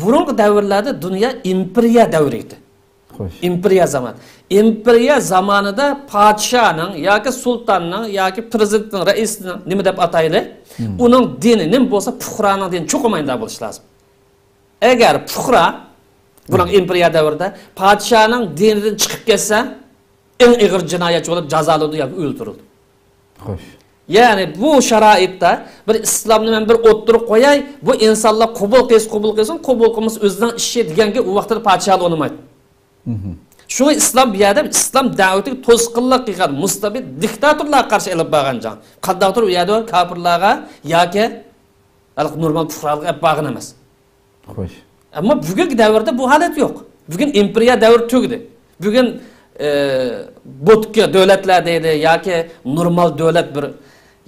بۇرۇنقى دەۋرلەردە دۇنيا ئىمپېرىيە دەۋرى ئىدى. خوش. ئىمپېرىيە زامان. ئىمپېرىيە زامانىدا پادىشاھنىڭ ياكى سۇلتاننىڭ ياكى پىرېزىدېنتنىڭ، رەئىسنىڭ، نېمە دەپ ئاتايلى، ئۇنىڭ دىنى نېمە بولسا، پۇقرانىڭ دىنى چوقۇم ئاينىدا بولۇشى لازىم. ئەگەر پۇقرا، بۇنىڭ ئىمپېرىيە دەۋرىدە پادىشاھنىڭ دىنىدىن چىقىپ كەتسە، ئەڭ ئېغىر جىنايەتچى بولۇپ جازالىنىدۇ ياكى ئۆلتۈرۈلىدۇ. خوش. يەنى بۇ شارائىتتا بىر ئىسلامنى مەن بىر ئوتتۇرىغا قوياي، بۇ ئىنسانلار قوبۇل قىلسا قوبۇل قىلسۇن، قوبۇل قىلمىسا ئۆزىنىڭ ئىشى دېگەنگە ئۇ ۋاقتىدا پادىشاھلار ئۇنىمايدۇ. شۇڭا ئىسلام بۇ يەردە ئىسلام دەۋىتىگە توسقۇنلۇق قىلغان مۇستەبىت دىكتاتورلارغا قارشى ئېلىپ بارغان جەڭ. قانداقتۇر ئۇ يەردە كاپىرلارغا ياكى نورمال پۇقرالارغا ئېلىپ بارغان ئەمەس. خوش. ئەمما بۈگۈنكى دەۋردە بۇ ھالەت يوق. بۈگۈن ئىمپېرىيە دەۋرى تۈگىدى. بۈگۈن، ئە، بوتكا دۆلەتلەر دەيلى ياكى نورمال دۆلەت، بىر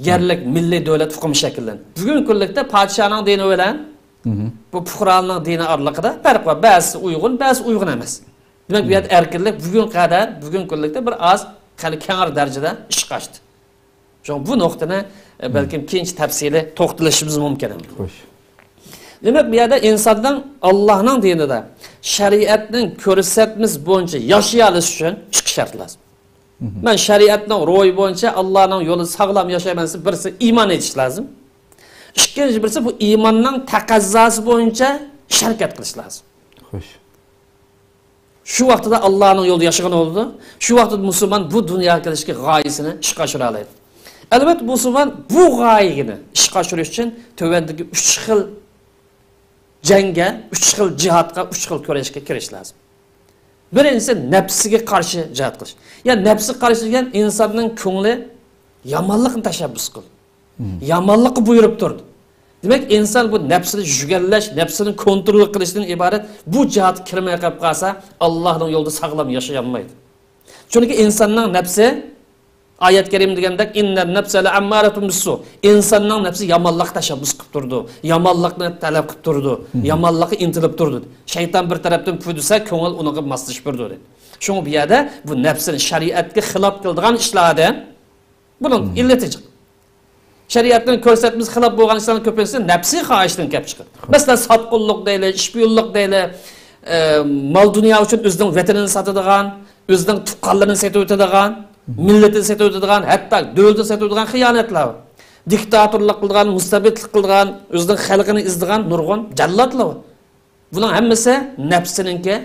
يەرلىك مىللىي دۆلەت ئۇقۇمى شەكىللەندى. بۈگۈنكى كۈنلۈكتە پادىشاھنىڭ دىنى بىلەن بۇ پۇقرانىڭ دىنى ئارىلىقىدا پەرق بار. بەزىسى ئۇيغۇن، بەزىسى ئۇيغۇن ئەمەس. دېمەك، بۇ يەردە ئەركىنلىك بۈگۈنگە قەدەر، بۈگۈنكى كۈنلۈكتە بىر ئاز خېلى كەڭرى دەرىجىدە ئىشقا ئاشتى. شۇڭا بۇ نۇقتىنى، ئە، بەلكىم كېيىنچە تەپسىلىي توختىلىشىمىز مۇمكىن. خوش. دېمەك، بۇ يەردە ئىنساننىڭ ئاللانىڭ دىنىدا شەرىئەتنىڭ كۆرسەتمىسى بويىچە ياشىيالىشى ئۈچۈن ئىككى شەرت لازىم. مەن شەرىئەتنىڭ روھى بويىچە ئاللانىڭ يولىدا ساغلام ياشايمەن دېسە، بىرسى ئىمان ئېيتىش لازىم. ئىككىنچى بىرسى بۇ ئىماننىڭ تەقەززاسى بويىچە ئىش ھەرىكەت قىلىش لازىم. خوش. شۇ ۋاقتىدا ئاللانىڭ يولىدا ياشىغان بولىدۇ. شۇ ۋاقتىدا مۇسۇلمان بۇ دۇنياغا كېلىشتىكى غايىسىنى ئىشقا ئاشۇرالايدۇ. ئەلۋەتتە، مۇسۇلمان بۇ غايىنى ئىشقا ئاشۇرۇش ئۈچۈن تۆۋەندىكى ئۈچ خىل جەڭگە، ئۈچ خىل جىھادقا، ئۈچ خىل كۈرەشكە كىرىش لازىم. بىرىنچىسى، نەپسىگە قارشى جىھاد قىلىش. يا نەپسىگە قارشى دېگەن ئىنساننىڭ كۆڭلى يامانلىقنى تەشەببۇس قىلىدۇ. يامانلىققا بۇيرۇپ تۇرىدۇ. دېمەك، ئىنسان بۇ نەپسىنى يۈگەنلەش، نەپسىنى كونترول قىلىشتىن ئىبارەت بۇ جىھادقا كىرمەي قېلىپ قالسا، ئاللانىڭ يولىدا ساغلام ياشىيالمايدۇ. چۈنكى ئىنساننىڭ نەپسى، ئايەت كەرىمە دېگەندەك، «ئىننەن نەپسە لەئەممارەتۇن بىسسۇ»، ئىنساننىڭ نەپسى يامانلىققا تەشەببۇس قىلىپ تۇرىدۇ، يامانلىقنى تەلەپ قىلىپ تۇرىدۇ، يامانلىققا ئىنتىلىپ تۇرىدۇ. شەيتان بىر تەرەپتىن پۈدىسە، كۆڭۈل ئۇنىڭغا ماسلىشىپ تۇرىدۇ. شۇڭا بۇ يەردە بۇ نەپسىنى شەرىئەتكە خىلاپ قىلىدىغان ئىشلاردىن بۇنىڭ ئىللىتى جىق. شەرىئەتنىڭ كۆرسەتمىسىگە خىلاپ بولغان ئىشلارنىڭ كۆپىنچىسى نەپسىي خاھىشتىن كەپ چىقىدۇ. مەسىلەن، ساتقۇنلۇق دەيلى، ئىشپىيونلۇق دەيلى، ئە، مال-دۇنيا ئۈچۈن ئۆزىنىڭ ۋەتىنىنى ساتىدىغان، ئۆزىنىڭ تۇغقانلىرىنى سېتىۋېتىدىغان، مىللىتىنى سېتىۋېتىدىغان، ھەتتا دۆلىتىنى سېتىۋېتىدىغان خىيانەتلەر بار. دىكتاتورلۇق قىلىدىغان، مۇستەبىتلىك قىلىدىغان، ئۆزىنىڭ خەلقىنى ئېزىدىغان نۇرغۇن جاللاتلار بار. بۇنىڭ ھەممىسى نەپسىنىڭكى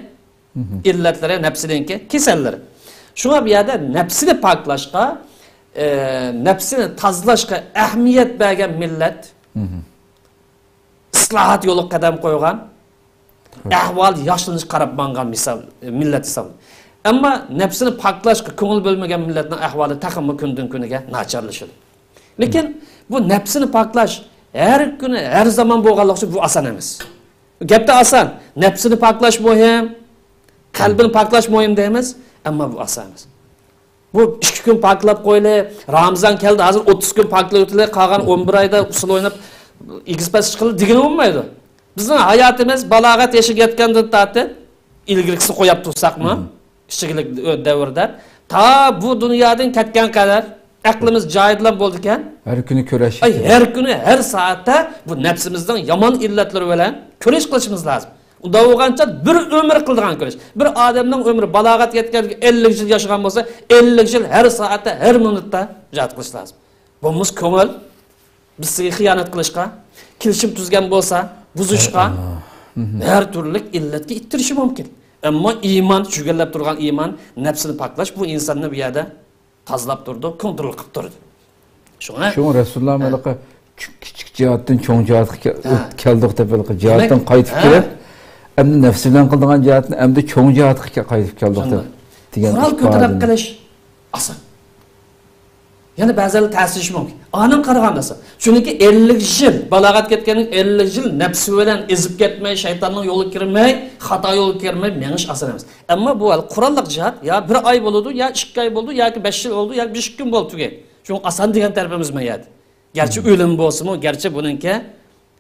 ئىللەتلىرى، نەپسىنىڭكى كېسەللىرى. شۇڭا بۇ يەردە نەپسىنى پاكلاشقا، ئە، نەپسىنى تازىلاشقا ئەھمىيەت بەرگەن مىللەت، ئىسلاھات يولىغا قەدەم قويغان، ئەھۋالى ياخشىلىنىشقا قاراپ ماڭغان مىسال، مىللەت ھېسابلىنىدۇ. ئەمما نەپسىنى پاكلاشقا كۆڭۈل بۆلمىگەن مىللەتنىڭ ئەھۋالى تېخىمۇ كۈندىن-كۈنگە ناچارلىشىدۇ. لېكىن بۇ نەپسىنى پاكلاش ھەر كۈنى، ھەر زامان بولغانلىقى ئۈچۈن بۇ ئاسان ئەمەس. گەپتە ئاسان، نەپسىنى پاكلاش مۇھىم، قەلبىنى پاكلاش مۇھىم دەيمىز، ئەمما بۇ ئاسان ئەمەس. بۇ ئىككى كۈن پاكلاپ قويلى، رامىزان كەلدى، ھازىر ئوتتۇز كۈن پاكلاۋېتىلى، قالغان ئون بىر ئايدا ئۇسسۇل ئويناپ، ئېگىز-پەس چىقىلى دېگىلى بولمايدۇ. بىزنىڭ ھاياتىمىز بالاغەت يېشىغا يەتكەندىن تارتىپ، ئىلگىرىكىسىنى قويۇپ تۇرساقمۇ، كىچىكلىك دەۋردە، تا بۇ دۇنيادىن كەتكەن قەدەر ئەقلىمىز جايىدىلا بولىدىكەن. ھەر كۈنى كۈرەش. ئاي، ھەر كۈنى، ھەر سائەتتە بۇ نەپسىمىزنىڭ يامان ئىللەتلىرى بىلەن كۈرەش قىلىشىمىز لازىم. ئۇنداق بولغانچە بىر ئۆمۈر قىلىدىغان كۈرەش. بىر ئادەمنىڭ ئۆمرى بالاغەت يەتكەنگە ئەللىك يىل ياشىغان بولسا، ئەللىك يىل ھەر سائەتتە، ھەر مىنۇتتا جىھاد قىلىش لازىم. بولمىسا كۆڭۈل بىز سىزگە خىيانەت قىلىشقا، كېلىشىم تۈزگەن بولسا بۇزۇشقا، ھە، ھە. ھەر تۈرلۈك ئىللەتكە ئىتتىرىشى مۇمكىن. ئەمما ئىمان، چۈگەنلەپ تۇرغان ئىمان، نەپسىنى پاكلاش بۇ ئىنساننى بۇ يەردە تازىلاپ تۇرىدۇ، كونترول قىلىپ تۇرىدۇ. شۇڭا شۇڭا رەسۇلۇللا ھە. مانا كىچىك جىھادتىن چوڭ جىھادقا كە-، ھە. كەلدۇق دەپ، ھېلىقى جىھادتىن دېمەك، قايتىپ ھە. كېلىپ، ئەمدى نەپسى بىلەن قىلىدىغان جىھادتىن ئەمدى چوڭ جىھادقا كە-، قايتىپ كەلدۇق دەپ شۇنداق. دېگەن قورال كۆتۈرۈپ ئىپادىنى. قىلىش ئاسان. يەنە بەزىلەر تەسىرلىشى مۇمكىن. ئانىڭ قارىغان نەرسە. چۈنكى ئەللىك يىل، بالاغەت كەتكەندىن ئەللىك يىل نەپسى بىلەن ئېزىپ كەتمەي، شەيتاننىڭ يولىغا كىرمەي، خاتا يولغا كىرمەي مېڭىش ئاسان ئەمەس. ئەمما بۇ ھال قوراللىق جىھاد يا بىر ئاي بولىدۇ، يا ئىككى ئاي بولىدۇ، ياكى بەش يىل بولىدۇ، ياكى بەش كۈن بولدى تۈگەي. شۇڭا ئاسان دېگەن تەرىپىمىز مەن يەردە. گەرچە مم. ئۆلۈم بولسىمۇ، گەرچە بۇنىڭكى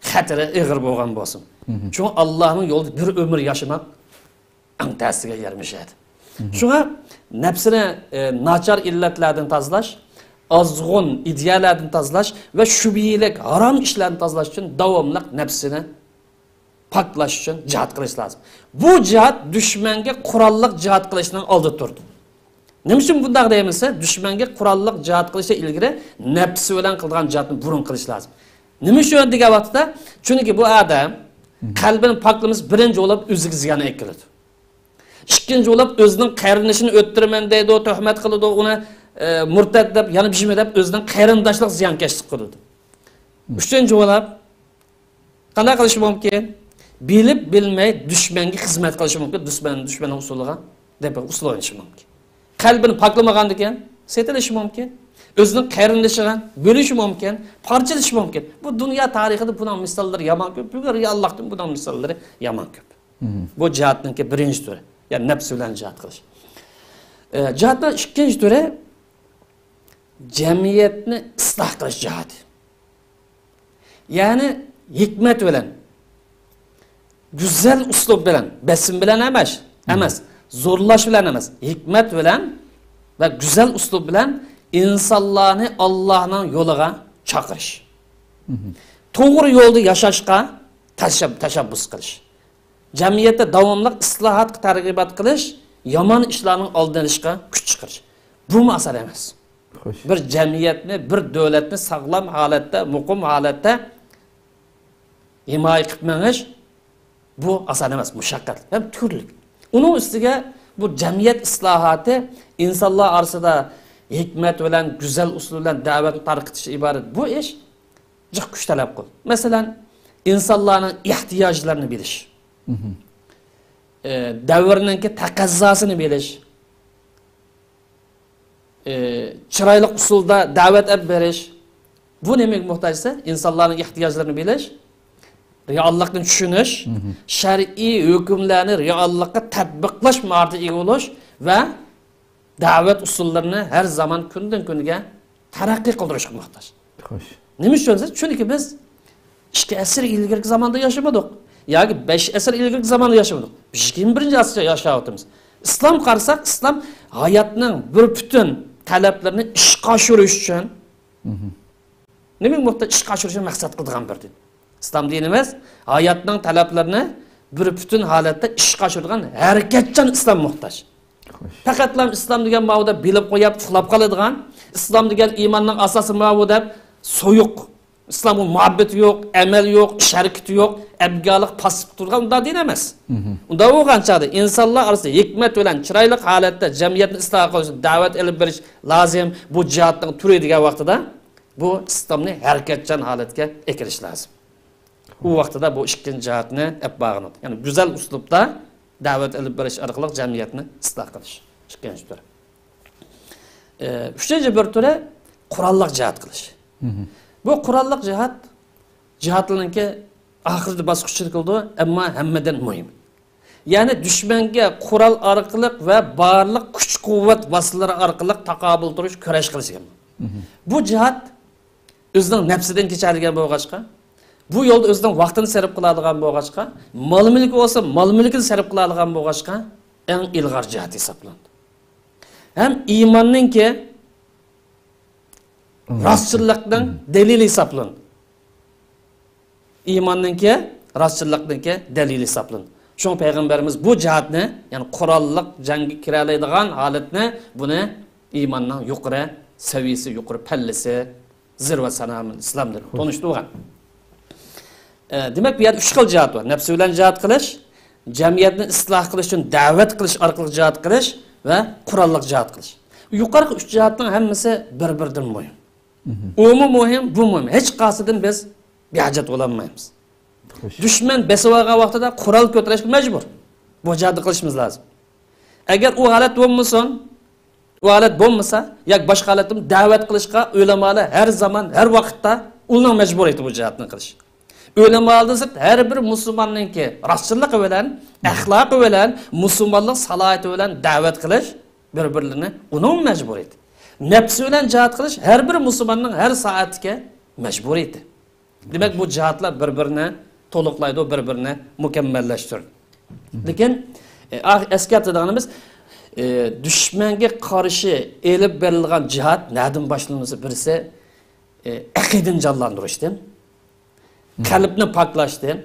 خەتىرى ئېغىر بولغان بولسىمۇ. مم. شۇڭا ئاللانىڭ يولىدا بىر ئۆمۈر ياشىماق ئەڭ تەسىگە يەرمىشەدى. مم. شۇڭا نەپسىنى، ئە، ناچار ئىللەتلەردىن تازىلاش، ئازغۇن ئىدىيەلەردىن تازىلاش ۋە شۈبھىلىك ھارام ئىشلاردىن تازىلاش ئۈچۈن داۋاملىق نەپسىنى پاكلاش ئۈچۈن جىھاد قىلىش لازىم. بۇ جىھاد دۈشمەنگە قوراللىق جىھاد قىلىشنىڭ ئالدىدا تۇرىدۇ. نېمە ئۈچۈن بۇنداق دەيمىز دېسە، دۈشمەنگە قوراللىق جىھاد قىلىشتىن ئىلگىرى نەپسى بىلەن قىلىدىغان جىھادنى بۇرۇن قىلىش لازىم. نېمە ئۈچۈن دېگەن ۋاقىتتا، چۈنكى بۇ ئادەم قەلبىنى پاكلىمىسا، بىرىنچى بولۇپ ئۆزىگە زىيان ئەكېلىدۇ. ئىككىنچى بولۇپ ئۆزىنىڭ قېرىندىشىنى ئۆلتۈرىمەن دەيدۇ، تۆھمەت قىلىدۇ، ئۇنى، ئە، مۇرتەت دەپ، يەنە بىر نېمە دەپ ئۆزىنىڭ قېرىنداشلىق زىيانكەشلىك قىلىدۇ. ئۈچىنچى بولۇپ قانداق قىلىشى مۇمكىن؟ بىلىپ بىلمەي دۈشمەنگە خىزمەت قىلىشى مۇمكىن، دۈشمەن، دۈشمەننىڭ ئۇسۇلىغا دەپ ئۇسۇل ئوينىشى مۇمكىن. قەلبىنى پاكلىمىغاندىكىن سېتىلىشى مۇمكىن. ئۆزىنىڭ قېرىندىشىغا بۆلۈشى مۇمكىن، پارچىلىشى مۇمكىن. بۇ دۇنيا تارىخىدا بۇنىڭ مىساللىرى يامان كۆپ، بۈگۈن رېئاللىقتىن بۇنىڭ مىساللىرى يامان كۆپ. مم. بۇ جىھادنىڭكى بىرىنچى تۈرى، يەنى نەپس بىلەن جىھاد قىلىش. ئە، جىھادنىڭ ئىككىنچى تۈرى جەمئىيەتنى ئىسلاھ قىلىش جىھادى. يەنى ھېكمەت بىلەن، گۈزەل ئۇسلۇب بىلەن، بېسىم بىلەن ئەمەس، مم. ئەمەس، زورلاش بىلەن ئەمەس، ھېكمەت بىلەن ۋە گۈزەل ئۇسلۇب بىلەن ئىنسانلارنى ئاللانىڭ يولىغا چاقىرىش. مم. توغرا يولدا ياشاشقا تەشەب-، تەشەببۇس قىلىش. جەمئىيەتتە داۋاملىق ئىسلاھاتقا تەرغىبات قىلىش، يامان ئىشلارنىڭ ئالدىنى ئېلىشقا كۈچ چىقىرىش. بۇمۇ ئاسان ئەمەس. خوش. بىر جەمئىيەتنى، بىر دۆلەتنى ساغلام ھالەتتە، مۇقىم ھالەتتە ھىمايە قىلىپ مېڭىش، بۇ ئاسان ئەمەس، مۇشەققەتلىك ھەم تۈرلۈك. ئۇنىڭ ئۈستىگە بۇ جەمئىيەت ئىسلاھاتى، ئىنسانلار ئارىسىدا ھېكمەت بىلەن، گۈزەل ئۇسۇل بىلەن دەۋەتنى تارقىتىش ئىبارەت بۇ ئىش جىق كۈچ تەلەپ قىلىدۇ. مەسىلەن، ئىنسانلارنىڭ ئېھتىياجلىرىنى بىلىش، مم. ئى، دەۋرنىڭكى تەقەززاسىنى بىلىش، ئى، چىرايلىق ئۇسۇلدا دەۋەت ئېلىپ بېرىش. بۇ نېمىگە موھتاج دېسە، ئىنسانلارنىڭ ئېھتىياجلىرىنى بىلىش، رېئاللىقنى چۈشىنىش، مم. شەرئىي ھۆكۈملەرنى رېئاللىققا تەتبىقلاش ماھارىتىگە ئىگە بولۇش ۋە دەۋەت ئۇسۇللىرىنى ھەر زامان كۈندىن كۈنگە تەرەققىي قىلدۇرۇشقا موھتاج. خوش. نېمە ئۈچۈن دېسە، چۈنكى بىز ئىككى ئەسىر ئىلگىرىكى زاماندا ياشىمىدۇق. ياكى بەش ئەسىر ئىلگىرىكى زاماندا ياشىمىدۇق. بىز يىگىرمە بىرىنچى ئەسىردە ياشاۋاتىمىز. ئىسلام قارىساق، ئىسلام ھاياتنىڭ بىر پۈتۈن تەلەپلىرىنى ئىشقا ئاشۇرۇش ئۈچۈن، مم. نېمىگە موھتاج؟ ئىشقا ئاشۇرۇشنى مەقسەت قىلىدىغان بىر دىن. ئىسلام دىنىمىز ھاياتنىڭ تەلەپلىرىنى بىر پۈتۈن ھالەتتە ئىشقا ئاشۇرىدىغان ھەرىكەتچان ئىسلام موھتاج. خوش. پەقەتلا ئىسلام دېگەن ماۋۇ دەپ بىلىپ قويۇپ ئۇخلاپ قالىدىغان، ئىسلام دېگەن ئىماننىڭ ئاساسى ماۋۇ دەپ سويۇق، ئىسلامغا مۇھەببىتى يوق، ئەمەل يوق، ئىش ھەرىكىتى يوق، ئەبگالىق پاسسىپ تۇرغان ئۇنداق دىن ئەمەس. مم. ئۇنداق بولغان چاغدا ئىنسانلار ئارىسىدا ھېكمەت بىلەن چىرايلىق ھالەتتە جەمئىيەتنى ئىسلاھ قىلىش، دەۋەت ئېلىپ بېرىش لازىم. بۇ جىھادنىڭ تۈرى دېگەن ۋاقتىدا بۇ ئىسلامنى ھەرىكەتچان ھالەتكە ئەكىرىش لازىم. ئۇ ۋاقتىدا بۇ ئىككىنچى جىھادنى ئەپ بارغان. يەنى گۈزەل ئۇسلۇبتا دەۋەت ئېلىپ بېرىش ئارقىلىق جەمئىيەتنى ئىسلاھ قىلىش. ئىككىنچى تۈر. ئى، ئۈچىنچى بىر تۈرى قوراللىق جىھاد قىلىش. مم. بۇ قوراللىق جىھاد، جىھادلارنىڭكى ئاخىرقى باسقۇچىدا كېلىدۇ، ئەمما ھەممىدىن مۇھىم. يەنى دۈشمەنگە قورال ئارقىلىق ۋە بارلىق كۈچ-قۇۋۋەت ۋاسىتىلىرى ئارقىلىق تاقابىل تۇرۇش، كۈرەش قىلىش دېگەن. مم. بۇ جىھاد ئۆزىنىڭ نەپسىدىن كېچەلىگەن بولغاچقا، بۇ يولدا ئۆزىنىڭ ۋاقتىنى سەرپ قىلالىغان بولغاچقا، مال-مۈلكى بولسا مال-مۈلكىنى سەرپ قىلالىغان بولغاچقا، ئەڭ ئىلغار جىھاد ھېسابلىنىدۇ. ھەم ئىماننىڭكى، مم. راستچىللىقنىڭ، مم. دەلىلى ھېسابلىنىدۇ. ئىماننىڭكى، راستچىللىقنىڭكى دەلىلى ھېسابلىنىدۇ. شۇڭا پەيغەمبىرىمىز بۇ جىھادنى، يەنى قوراللىق جەڭگە كىرەلەيدىغان ھالەتنى، بۇنى ئىماننىڭ يۇقىرى سەۋىيەسى، يۇقىرى پەللىسى، زىرۋە سانامىل ئىسلام دەپ تونۇشتۇرغان. ئە، دېمەك، بۇ يەردە ئۈچ خىل جىھاد بار. نەپسى بىلەن جىھاد قىلىش، جەمئىيەتنى ئىسلاھ قىلىش ئۈچۈن دەۋەت قىلىش ئارقىلىق جىھاد قىلىش ۋە قوراللىق جىھاد قىلىش. يۇقىرىقى ئۈچ جىھادنىڭ ھەممىسى بىر-بىرىدىن مۇھىم. ئۇمۇ مۇھىم، بۇ مۇھىم. ھېچقايسىدىن بىز بىھاجەت بولالمايمىز. خوش. دۈشمەن بېسىۋالغان ۋاقتىدا قورال كۆتۈرۈشكە مەجبۇر. بۇ جىھادنى قىلىشىمىز لازىم. ئەگەر ئۇ ھالەت بولمىسۇن، ئۇ ھالەت بولمىسا، ياكى باشقا ھالەتتىمۇ دەۋەت قىلىشقا ئۆلىمالار ھەر زامان، ھەر ۋاقىتتا ئۇلارنىڭ مەجبۇرىيىتى بۇ جىھادنى قىلىش. ئۆلىمالىرىدىن سىرت ھەر بىر مۇسۇلماننىڭكى راستچىللىقى بىلەن، ئەخلاقى بىلەن، مۇسۇلمانلىق سالاھىيىتى بىلەن دەۋەت قىلىش بىر-بىرلىرىنى ئۇنىڭ مەجبۇرىيىتى. نەپسى بىلەن جىھاد قىلىش ھەر بىر مۇسۇلماننىڭ ھەر سائەتتىكى مەجبۇرىيىتى. دېمەك، بۇ جىھادلار بىر-بىرىنى تولۇقلايدۇ، بىر-بىرىنى مۇكەممەللەشتۈرىدۇ. لېكىن، ئە، ئا-، ئەسكەرتىدىغىنىمىز، ئە، دۈشمەنگە قارشى ئېلىپ بېرىلغان جىھاد نەدىن باشلىنىدۇ؟ بىرسى، ئە، ئەقىدىنى جانلاندۇرۇشتىن، قەلبنى پاكلاشتىن،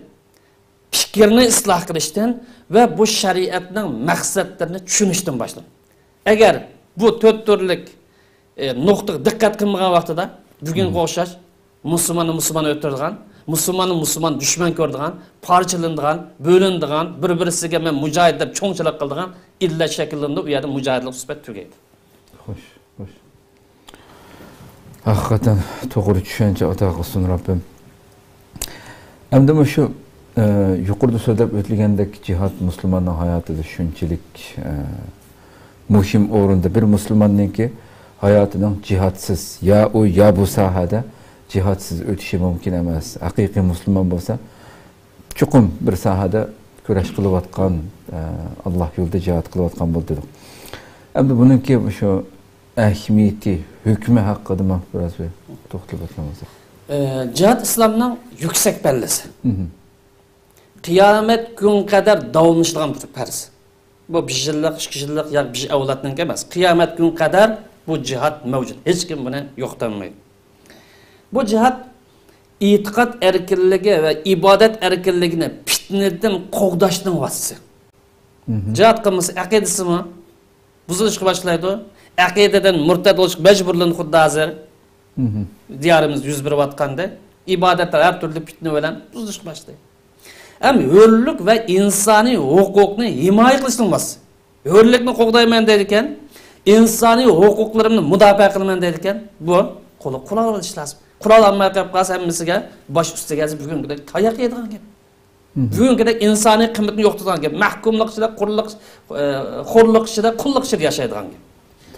پىكىرنى ئىسلاھ قىلىشتىن ۋە بۇ شەرىئەتنىڭ مەقسەتلىرىنى چۈشىنىشتىن باشلىنىدۇ. ئەگەر بۇ تۆت تۈرلۈك، ئە، نۇقتىغا دىققەت قىلمىغان ۋاقتىدا، بۈگۈنگە ئوخشاش مۇسۇلماننى مۇسۇلمان ئۆلتۈرىدىغان، مۇسۇلماننى مۇسۇلمان دۈشمەن كۆرىدىغان، پارچىلىنىدىغان، بۆلۈنىدىغان، بىر-بىرسىگە مەن مۇجاھىد دەپ چوڭچىلىق قىلىدىغان ئىللەت شەكىللىنىدۇ، ئۇ يەردە مۇجاھىدلىق سۈپەت تۈگەيدۇ. خوش، خوش. ھەقىقەتەن توغرا چۈشەنچە ئاتا قىلسۇن رەببىم. ئەمدى مۇشۇ، ئە، يۇقىرىدا سۆزلەپ ئۆتۈلگەندەك جىھاد مۇسۇلماننىڭ ھاياتىدا شۇنچىلىك، ئە، مۇھىم ئورۇندا. بىر مۇسۇلماننىڭكى ھاياتىنىڭ جىھادسىز، يا ئۇ، يا بۇ ساھەدە جىھادسىز ئۆتۈشى مۇمكىن ئەمەس. ھەقىقىي مۇسۇلمان بولسا، چوقۇم بىر ساھەدە كۈرەش قىلىۋاتقان، ئە، ئاللا يولىدا جىھاد قىلىۋاتقان بولىدۇ. ئەمدى بۇنىڭكى مۇشۇ ئەھمىيىتى، ھۆكمى ھەققىدىمۇ بىراز بىر توختىلىپ ئۆتسەڭىز. ئە، جىھاد ئىسلامنىڭ يۈكسەك پەللىسى. مھم. قىيامەت كۈنگە قەدەر داۋاملىشىدىغان بىر پەرز. بۇ بىر يىللىق، ئىككى يىللىق ياكى بىر ئەۋلادنىڭكى ئەمەس. قىيامەت كۈنگە قەدەر بۇ جىھاد مەۋجۇت. ھېچكىم بۇنى يوقىتالمايدۇ. بۇ جىھاد ئېتىقاد ئەركىنلىكى ۋە ئىبادەت ئەركىنلىكىنى پىتنىدىن قوغداشنىڭ ۋاسىتىسى. مھم. جىھاد قىلمىسا، ئەقىدىسىمۇ بۇزۇلۇشقا باشلايدۇ. ئەقىدىدىن مۇرتەد بولۇشقا مەجبۇرلىنىدۇ خۇددى ھازىر. مھم. دىيارىمىزدا يۈز بېرىۋاتقاندەك، ئىبادەتلەر ھەر تۈرلۈك پىتنە بىلەن بۇزۇلۇشقا باشلايدۇ. ھەم ھۆرلۈك ۋە ئىنسانىي ھوقۇقنى ھىمايە قىلىشنىڭ ماسى. ھۆرلۈكنى قوغدايمەن دەيدىكەن، ئىنسانىي ھوقۇقلىرىمنى مۇداپىئە قىلىمەن دەيدىكەن، بۇ قولىغا قورال ئېلىش لازىم. قورال ئالماي قېلىپ قالسا، ھەممىسىگە باش ئۈستىگە بۈگۈنكىدەك تاياق يەيدىغان گەپ. مھم. بۈگۈنكىدەك ئىنسانىي قىممىتىنى يوقىتىدىغان گەپ. مەھكۇملۇق ئىچىدە، قۇرلۇق، ئە، خورلۇق ئىچىدە، قۇللۇق ئىچىدە ياشايدىغان گەپ.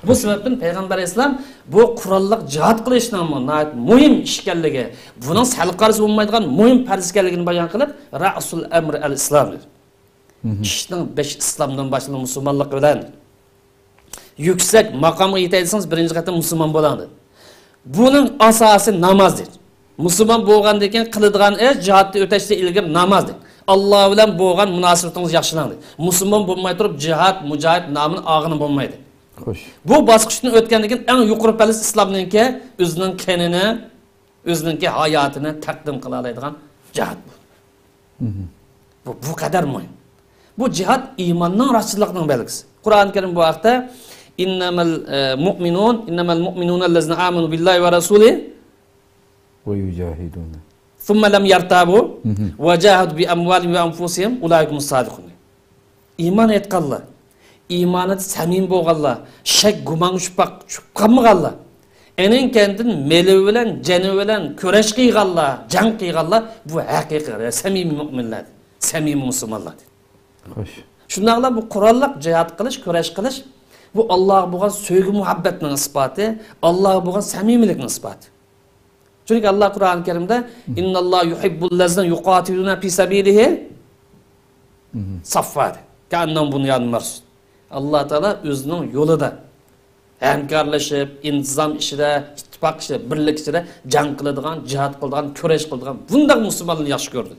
بۇ سەۋەبتىن پەيغەمبەر ئەلەيھىسسالام بۇ قوراللىق جىھاد قىلىشنىڭمۇ ناھايىتى مۇھىم ئىش ئىكەنلىكى، بۇنىڭ سەل قارىسا بولمايدىغان مۇھىم پەرز ئىكەنلىكىنى بايان قىلىپ، رەئسۇل ئەمر ئەل ئىسلام دېدى. مھم. ئىشنىڭ بېشى ئىسلامدىن باشلىنىدۇ، مۇسۇلمانلىق بىلەن. يۈكسەك ماقامغا يېتەي دېسىڭىز، بىرىنچى قېتىم مۇسۇلمان بولۇڭ دېدى. بۇنىڭ ئاساسى ناماز دېدى. مۇسۇلمان بولغاندىن كېيىن قىلىدىغان ئىش، جىھادتا ئۆتەشتىن ئىلگىرى ناماز دېدى. ئاللا بىلەن بولغان مۇناسىۋىتىڭىزنى ياخشىلاڭ دېدى. مۇسۇلمان بولماي تۇرۇپ جىھاد، مۇجاھىد نامىنى ئالغىلى بولمايدۇ. خوش. بۇ باسقۇچتىن ئۆتكەندىن كېيىن ئەڭ يۇقىرى پەللىسى ئىسلامنىڭكى ئۆزىنىڭ قېنىنى، ئۆزىنىڭكى ھاياتىنى تەقدىم قىلالايدىغان جىھاد بۇ. مھم. بۇ، بۇ قەدەر مۇھىم. بۇ جىھاد ئىماننىڭ راستچىللىقىنىڭ بەلگىسى. قۇرئان كەرىم بۇ ھەقتە، «إنما المؤمنون، إنما المؤمنون الذين آمنوا بالله ورسوله ويجاهدون ثم لم يرتابوا مھم. وجاهدوا بأموالهم وأنفسهم أولئك هم الصادقون.» ئىمان ئېيتقانلار، ئىمانىدا سەمىمىي بولغانلار، شەك گۇمانغا چۈشۈپ باق-، چۈشۈپ قالمىغانلار، ئېنىڭ كەينىدىن مېلى بىلەن، جېنى بىلەن كۈرەش قىلغانلار، جەڭ قىلغانلار، بۇ ھەقىقىي سەمىمىي مۆمىنلەر، سەمىمىي مۇسۇلمانلار. خوش. شۇنداقلا بۇ قوراللىق جىھاد قىلىش، كۈرەش قىلىش، بۇ ئاللاغا بولغان سۆيگۈ مۇھەببەتنىڭ ئىسپاتى، ئاللاغا بولغان سەمىمىيلىكنىڭ ئىسپاتى. چۈنكى ئاللا قۇرئان كەرىمدە، مھم. إن الله يحب الذين يقاتلون في سبيله مھم. صفا دېدى. كأنهم بنيان مرصوص. ئاللا تائالا ئۆزىنىڭ يولىدا ھەمكارلىشىپ، ئىنتىزام ئىچىدە، ئىتتىپاق ئىچىدە، بىرلىك ئىچىدە جەڭ قىلىدىغان، جىھاد قىلىدىغان، كۈرەش قىلىدىغان بۇنداق مۇسۇلمانلارنى ياخشى كۆردى.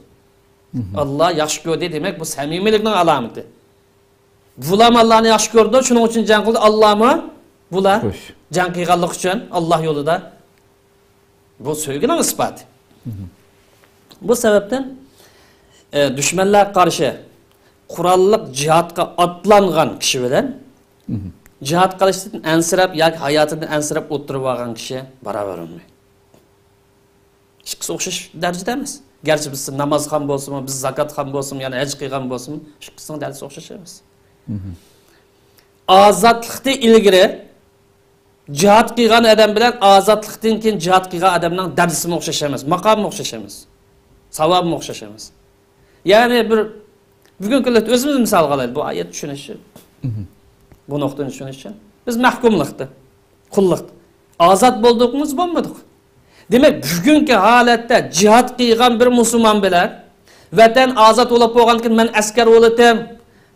مھم. ئاللا ياخشى كۆردى دېمەك، بۇ سەمىمىيلىكنىڭ ئالامىتى. بۇلارمۇ ئاللانى ياخشى كۆرىدۇ، شۇنىڭ ئۈچۈن جەڭ قىلدى. ئاللامۇ بۇلار خوش. جەڭ قىلغانلىقى ئۈچۈن، ئاللا يولىدا. بۇ سۆيگۈنىڭ ئىسپاتى. مھم. بۇ سەۋەبتىن، ئە، دۈشمەنلەرگە قارشى قوراللىق جىھادقا ئاتلانغان كىشى بىلەن مھم. جىھاد قىلىشتىن ئەنسىرەپ ياكى ھاياتىدىن ئەنسىرەپ ئولتۇرۇپ ئالغان كىشى باراۋەر بولمايدۇ. ئىككىسى ئوخشاش دەرىجىدە ئەمەس. گەرچە بىز نامازخان بولسىمۇ، بىز زاكاتخان بولسىمۇ، يەنى ھەج قىلغان بولسىمۇ، ئىككىسىنىڭ دەرسى ئوخشاش ئەمەس. ئازادلىقتىن ئىلگىرى جىھاد قىلغان ئادەم بىلەن ئازادلىقتىن كېيىن جىھاد قىلغان ئادەمنىڭ دەرسىمۇ ئوخشاش ئەمەس، ماقامىمۇ ئوخشاش ئەمەس، ساۋابىمۇ ئوخشاش ئەمەس. يەنى بىر بۈگۈنكى كۈندە ئۆزىمىزنى مىسالغا ئالايلى، بۇ ئايەت چۈشىنىش ئۈچۈن، بۇ نۇقتىنى چۈشىنىش ئۈچۈن. بىز مەھكۇملۇقتا، قۇللۇقتا. ئازاد بولدۇقمۇ، بولمىدۇق. دېمەك، بۈگۈنكى ھالەتتە جىھاد قىلغان بىر مۇسۇلمان بىلەن ۋەتەن ئازاد بولۇپ بولغاندىن كېيىن مەن ئەسكەر بولۇتتۇم،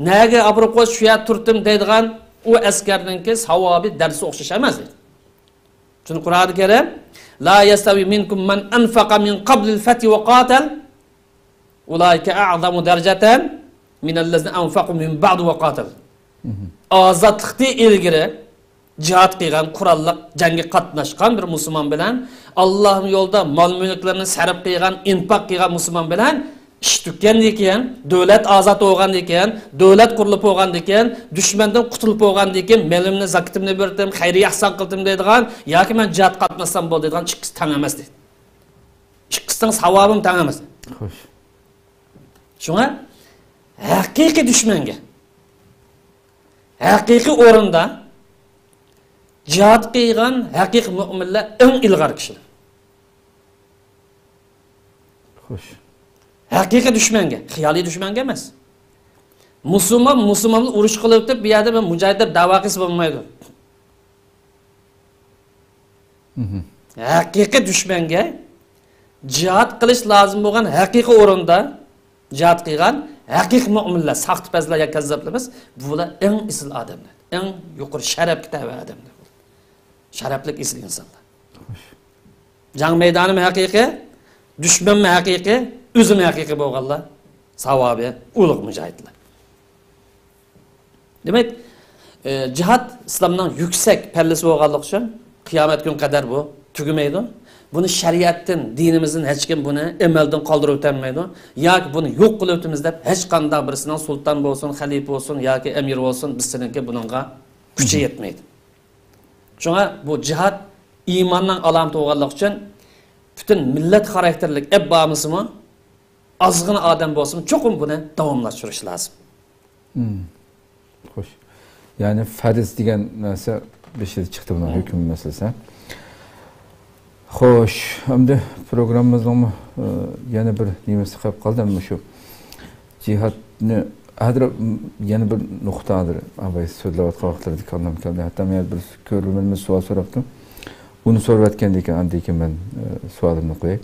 نەگە ئاپىرىپ قويسا شۇ يەردە تۇرتتۇم دەيدىغان ئۇ ئەسكەرنىڭكى ساۋابى، دەرسى ئوخشاش ئەمەس دەيدۇ. چۈنكى قۇرئانى كەرىم، لا يستوي منكم من أنفق من قبل الفتح وقاتل أولئك أعظم درجة من الذين أنفقوا من بعد وقاتلوا. ئازادلىقتىن ئىلگىرى جىھاد قىلغان، قوراللىق جەڭگە قاتناشقان بىر مۇسۇلمان بىلەن، ئاللاھنىڭ يولىدا مال-مۈلۈكلىرىنى سەرپ قىلغان، ئىنپاق قىلغان مۇسۇلمان بىلەن، ئىش تۈگىگەندىن كېيىن، دۆلەت ئازاد بولغاندىن كېيىن، دۆلەت قۇرۇلۇپ بولغاندىن كېيىن، دۈشمەندىن قۇتۇلۇپ بولغاندىن كېيىن، مېلىمنى، زاكىتىمنى بېرىتتىم، خەيرىي ئەھسان قىلدىم دەيدىغان ياكى مەن جىھاد قاتناشسام بولدى دەيدىغان ئىككىسى تەڭ ئەمەس دەيدۇ. ئىككىسىنىڭ ساۋابىمۇ تەڭ ئەمەس. خوش. شۇڭا ھەقىقىي دۈشمەنگە، ھەقىقىي ئورۇندا جىھاد قىلغان ھەقىقىي مۆمىنلەر ئەڭ ئىلغار كىشىلەر. خوش. ھەقىقىي دۈشمەنگە، خىيالىي دۈشمەنگە ئەمەس. مۇسۇلمان مۇسۇلمان بىلەن ئۇرۇش قىلىۋېتىپ، بۇ يەردە مەن مۇجاھىد دەپ دەۋا قىلسا بولمايدۇ. ھەقىقىي دۈشمەنگە جىھاد قىلىش لازىم بولغان ھەقىقىي ئورۇندا جىھاد قىلغان ھەقىقىي مۆمىنلەر، ساختىپەزلەر يا كەززاپلار ئەمەس، بۇلار ئەڭ ئېسىل ئادەملەر، ئەڭ يۇقىرى شەرەپكە تەۋە ئادەملەر، شەرەپلىك ئېسىل ئىنسانلار. جەڭ مەيدانىمۇ ھەقىقىي، دۈشمەنمۇ ھەقىقىي، ئۆزىمۇ ھەقىقىي بولغانلار ساۋابى ئۇلۇغ مۇجاھىدلار. دېمەك، ئى، جىھاد ئىسلامنىڭ يۈكسەك پەللىسى بولغانلىقى ئۈچۈن قىيامەت كۈنى قەدەر بۇ تۈگىمەيدۇ. بۇنى شەرىئەتتىن، دىنىمىزدىن ھېچكىم بۇنى ئەمەلدىن قالدۇرۇپ ئۆتەلمەيدۇ. ياكى بۇنى يوق قىلىۋېتىمىز دەپ ھېچقانداق بىرسىنىڭ سۇلتان بولسۇن، خەلىپە بولسۇن ياكى ئەمىر بولسۇن، بىز سېنىڭكى بۇنىڭغا كۈچى يەتمەيدۇ. شۇڭا بۇ جىھاد ئىماننىڭ ئالامىتى بولغانلىقى ئۈچۈن پۈتۈن مىللەت خاراكتېرلىك ئەپ بارمىسىمۇ، ئازغىنە ئادەم بولسىمۇ، چوقۇم بۇنى داۋاملاشتۇرۇش لازىم. مم. خوش. يەنى پەرز دېگەن نەرسە بېشىدا چىقتى بۇنىڭ ھۆكمى مەسىلىسى. خوش، ئەمدى پروگراممىمىزنىڭمۇ، ئى، يەنە بىر نېمىسى قېلىپ قالدى، مۇشۇ جىھادنى ھازىر، م، يەنە بىر نۇقتا ھازىر ئاباي سۆزلەۋاتقان ۋاقىتلىرىدىكى ئاڭلام كەلدى. ھەتتا مەن بىر كۆرۈرمەنمىز سوئال سوراپتۇ. ئۇنى سورىۋەتكەندىن كېيىن، ئاندىن كېيىن مەن، ئى، سوئالىمنى قوياي.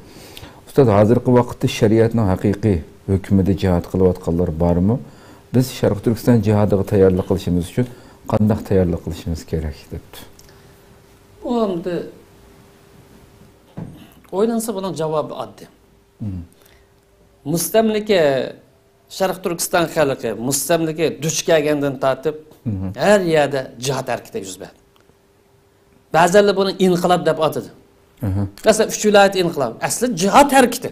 ئۇستاز، ھازىرقى ۋاقىتتا شەرىئەتنىڭ ھەقىقىي ھۆكمىدە جىھاد قىلىۋاتقانلار بارمۇ؟ بىز شەرقىي تۈركىستان جىھادىغا تەييارلىق قىلىشىمىز ئۈچۈن قانداق تەييارلىق قىلىشىمىز كېرەك؟ دەپتۇ. ئۇ ئەمدى ئويلانسا بۇنىڭ جاۋابى ئاددىي. مم. مۇستەملىكە، شەرقىي تۈركىستان خەلقى مۇستەملىكە دۇچ كەلگەندىن تارتىپ، مم، ھەر يەردە جىھاد ھەرىكىتى يۈز بەردى. بەزەنلەر بۇنى ئىنقىلاب دەپ ئاتىدى. ئەھە. مەسىلەن، ئۈچ ۋىلايەت ئىنقىلابى. ئەسلى جىھاد ھەرىكىتى.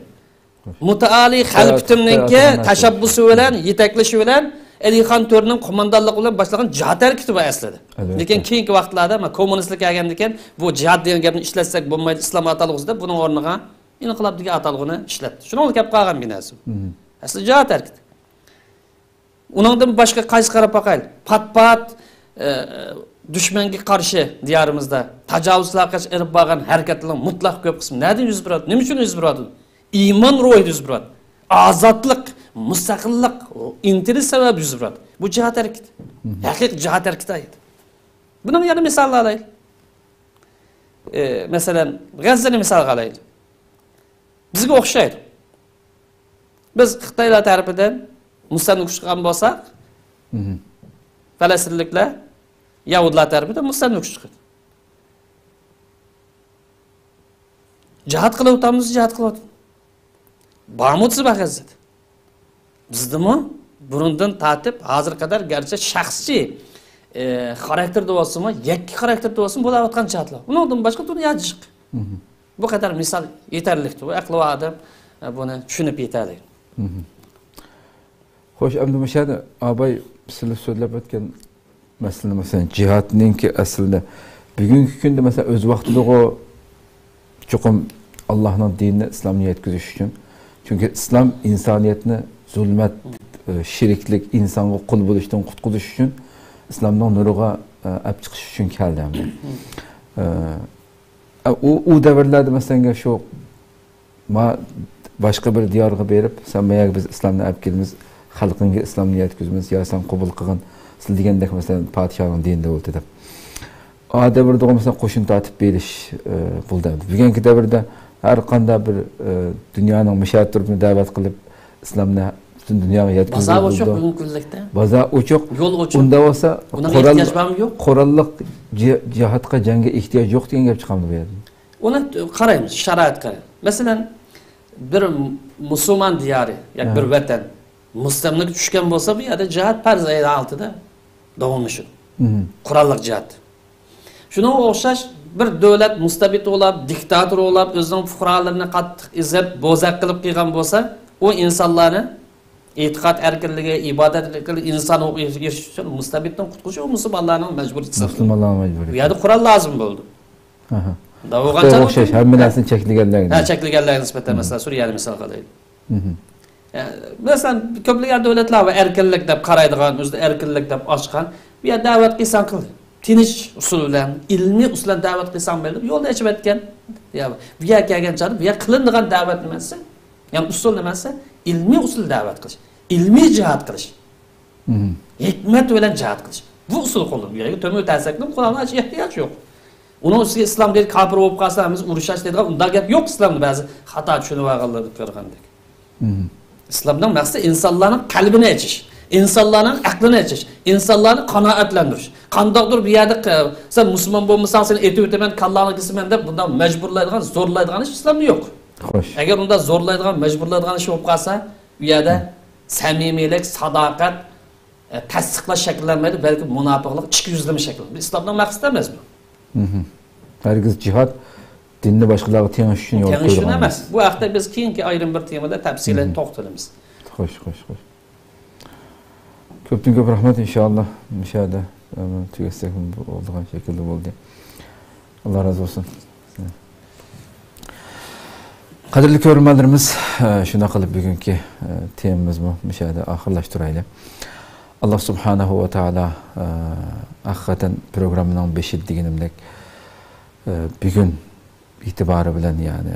خوش. مۇتەئالى خەلپىتىمنىڭكى تەشەببۇسى بىلەن، يېتەكلىشى بىلەن، ئەلىخان تۆرىنىڭ قوماندانلىقى بىلەن باشلىغان جىھاد ھەرىكىتى بۇ ئەسلىدە. ئەلۋەتتە. لېكىن كېيىنكى ۋاقىتلاردا، مانا، كوممۇنىستلار كەلگەندىن كېيىن بۇ جىھاد دېگەن گەپنى ئىشلەتسەك بولمايدۇ، ئىسلام ئاتالغۇسى دەپ، بۇنىڭ ئورنىغا ئىنقىلاب دېگەن ئاتالغۇنى ئىشلەتتى. شۇنىڭ بىلەن كەپ قالغان بىر نەرسە. مم. ئەسلى جىھاد ھەرىكىتى. ئۇنىڭدىن باشقا قايسى قاراپ باقايلى؟ پات-پات، ئە، دۈشمەنگە قارشى دىيارىمىزدا تاجاۋۇزچىلارغا قارشى ئېلىپ بارغان ھەرىكەتلەرنىڭ مۇتلەق كۆپ قىسمى نەدىن يۈز بېرىۋاتىدۇ؟ نېمە ئۈچۈن يۈز بېرىۋاتىدۇ؟ ئىمان روھىدا يۈز بېرىۋاتىدۇ. ئازادلىق، مۇستەقىللىق، ئىنتىلىش سەۋەبى يۈز بېرىۋاتىدۇ. بۇ جىھاد ھەرىكىتى. مم. ھەقىقىي جىھاد ھەرىكىتى ئايدى. بۇنىڭ يەنە مىسالىنى ئالايلى. ئى، مەسىلەن، غەززىنى مىسالغا ئالايلى. بىزگە ئوخشايدۇ. بىز خىتايلار تەرىپىدىن مۇستەملىكە ئۇچرىغان بولساق، مم، پەلەستىنلىكلەر يەھۇدىيلار تەرىپىدىن مۇستەملىكە ئۇچرىدى. جىھاد قىلىۋاتامىز، جىھاد قىلىۋاتىمىز. بارمۇ دېسە بار غەززىدە. بىزدىمۇ بۇرۇندىن تارتىپ ھازىرغا قەدەر گەرچە شەخسىي، ئى، خاراكتېردا بولسىمۇ، يەككە خاراكتېردا بولسىمۇ بولاۋاتقان جىھادلار. ئۇنىڭدىن باشقا دۇنيا جىق. مم. بۇ قەدەر مىسال يېتەرلىكتۇر. بۇ ئەقلى بار ئادەم، ئە، بۇنى چۈشىنىپ يېتەلەيدۇ. مم. خوش، ئەمدى مۇشۇ يەردە ئاباي سىلەر سۆزلەپ ئۆتكەن مەسىلىنى، مەسىلەن، جىھادنىڭكى ئەسلىدە بۈگۈنكى كۈندە، مەسىلەن، ئۆز ۋاقتىدىغۇ چوقۇم ئاللاھنىڭ دىنىنى، ئىسلامنى يەتكۈزۈش ئۈچۈن چۈنكى ئىسلام ئىنسانىيەتنى زۇلمەت، ئە، شېرىكلىك، ئىنسانغا قۇل بولۇشتىن قۇتقۇزۇش ئۈچۈن، ئىسلامنىڭ نۇرىغا، ئە، ئەپ چىقىش ئۈچۈن كەلدى ھەمدە. ئە، ئە، ئۇ، ئۇ دەۋرلەردە، مەسىلەن، شۇ ما باشقا بىر دىيارغا بېرىپ، سەن ما يەرگە بىز ئىسلامنى ئەپ كېلىمىز، خەلقىڭگە ئىسلامنى يەتكۈزىمىز، يا سەن قوبۇل قىلغىن، سىلە دېگەندەك، مەسىلەن، پادىشاھنىڭ دىنىدا بولدى دەپ. ئا دەۋردىغۇ، مەسىلەن، قوشۇن تارتىپ بېرىش، ئە، بولدى. بۈگۈنكى دەۋردە ھەر قانداق بىر، ئە، دۇنيانىڭ مۇشۇ تەرىپىنى دەۋەت قىلىپ، ئىسلامنى پۈتۈن دۇنياغا يەتكۈزگىلى بولىدۇ. بازار ئوچۇق بۈگۈنكى كۈنلۈكتە. بازار ئوچۇق. يول ئوچۇق. ئۇندا بولسا بۇنىڭغا قورال-، ئېھتىياج بارمۇ؟ يوق. قوراللىق جى-، جىھادقا، جەڭگە ئېھتىياج يوق دېگەن گەپ چىقامدۇ بۇ يەردىن؟ ئۇنى قارايمىز، شارائىتقا قارايمىز. مەسىلەن، بىر مۇسۇلمان دىيارى ياكى بىر ۋەتەن مۇستەملىكە چۈشكەن بولسا، بۇ يەردە جىھاد پەرز ھالىتىدە داۋاملىشىدۇ. قوراللىق جىھاد. شۇنىڭغا ئوخشاش بىر دۆلەت مۇستەبىت بولاپ، دىكتاتور بولاپ، ئۆزىنىڭ پۇقرالىرىنى قاتتىق ئېزىپ، بوزەك قىلىپ قىلغان بولسا، ئۇ ئىنسانلارنى ئېتىقاد ئەركىنلىكى، ئىبادەت ئەركىنلىكى، ئىنسان ھوقۇقى ئېرىشىش ئۈچۈن مۇستەبىتتىن قۇتقۇزۇش ئۇ مۇسۇلمانلارنىڭ مەجبۇرىيىتى. مۇسۇلمانلارنىڭ مەجبۇرىيىتى. بۇ يەردە قورال لازىم بولىدۇ. ئاھا. شۇنداق بولغان خىتايغا چاغدا ئوخشاش ھەممە نەرسىنى چەكلىگەنلەرگە. ھە، چەكلىگەنلەرگە نىسبەتەن، مەسىلەن، سۈرىيەنى مىسالغا ئېلىيلى. يا، مەسىلەن، كۆپلىگەن دۆلەتلەر بار ئەركىنلىك دەپ قارايدىغان، ئۆزىدە ئەركىنلىك دەپ ئاچقان. بۇ يەردە دەۋەت قىلساڭ قىل. تىنچ ئۇسۇل بىلەن، ئىلمىي ئۇسۇل بىلەن دەۋەت قىلساڭ بولىدۇ. يولنى ئېچىۋەتكەن. يا، بۇ يەرگە كەلگەن چاغدا بۇ يەر قىلىنىدىغان دەۋەت نېمىسى؟ يەنى ئۇسۇل نېمىسى؟ ئىلمىي ئۇسۇل دەۋەت قىلىش. ئىلمىي جىھاد قىلىش. ھېكمەت بىلەن جىھاد قىلىش. بۇ ئۇسۇل قوللىنىپ، بۇ يەرگە تۆمۈر تەرسەكنىڭ قورالىغا ھېچ ئېھتىياج يوق. ئۇنىڭ ئۈستىگە ئىسلام دىنى كاپىر بولۇپ قالسا، ھەممىمىز ئۇرۇشاش دەيدىغان ئۇنداق گەپ يوق ئىسلامدا، بەزى خاتا چۈشىنىۋالغانلار دەپ قارىغاندەك. ئىسلامنىڭ مەقسىتى ئىنسانلارنىڭ قەلبىنى ئېچىش، ئىنسانلارنىڭ ئەقلىنى ئېچىش، ئىنسانلارنى قانائەتلەندۈرۈش. قانداقتۇر بۇ يەردە، سەن مۇسۇلمان بولمىساڭ، سېنى ئېتىۋېتىمەن، كاللاڭنى كېسىمەن دەپ بۇنداق مەجبۇرلايدىغان، زورلايدىغان ئىش ئىسلامدا يوق. خوش. ئەگەر ئۇنداق زورلايدىغان، مەجبۇرلايدىغان ئىش بولۇپ قالسا، ئۇ يەردە سەمىمىيلىك، ساداقەت، ئە، تەستىقلاش شەكىللەنمەيدۇ، بەلكى مۇناپىقلىق، ئىككى يۈزلىمە شەكىللىنىدۇ. بۇ ئىسلامنىڭ مەقسىتى ئەمەس بۇ. ھەرگىز جىھاد دىننى باشقىلارغا تېڭىش ئۈچۈن يول قويۇلغان ئەمەس. بۇ ھەقتە بىز كېيىنكى ئايرىم بىر تېمىدا تەپسىلىي توختىلىمىز. خوش، خوش، خوش. كۆپتىن كۆپ رەھمەت، ئىنشائاللا. مۇشۇ يەردە، ئە، تۈگەتسەك بولىدىغان شەكىلدە بولدى. ئاللا رازى بولسۇن. قەدىرلىك كۆرۈرمەنلىرىمىز، ئە، شۇنداق قىلىپ بۈگۈنكى، ئە، تېمىمىزمۇ مۇشۇ يەردە ئاخىرلاشتۇرايلى. ئاللا سۇبھانەھۇ ۋە تائالا، ئە، ھەقىقەتەن پروگراممىنىڭ بېشىدا دېگىنىمدەك، ئە، بۈگۈن ئېتىبارى بىلەن، يەنى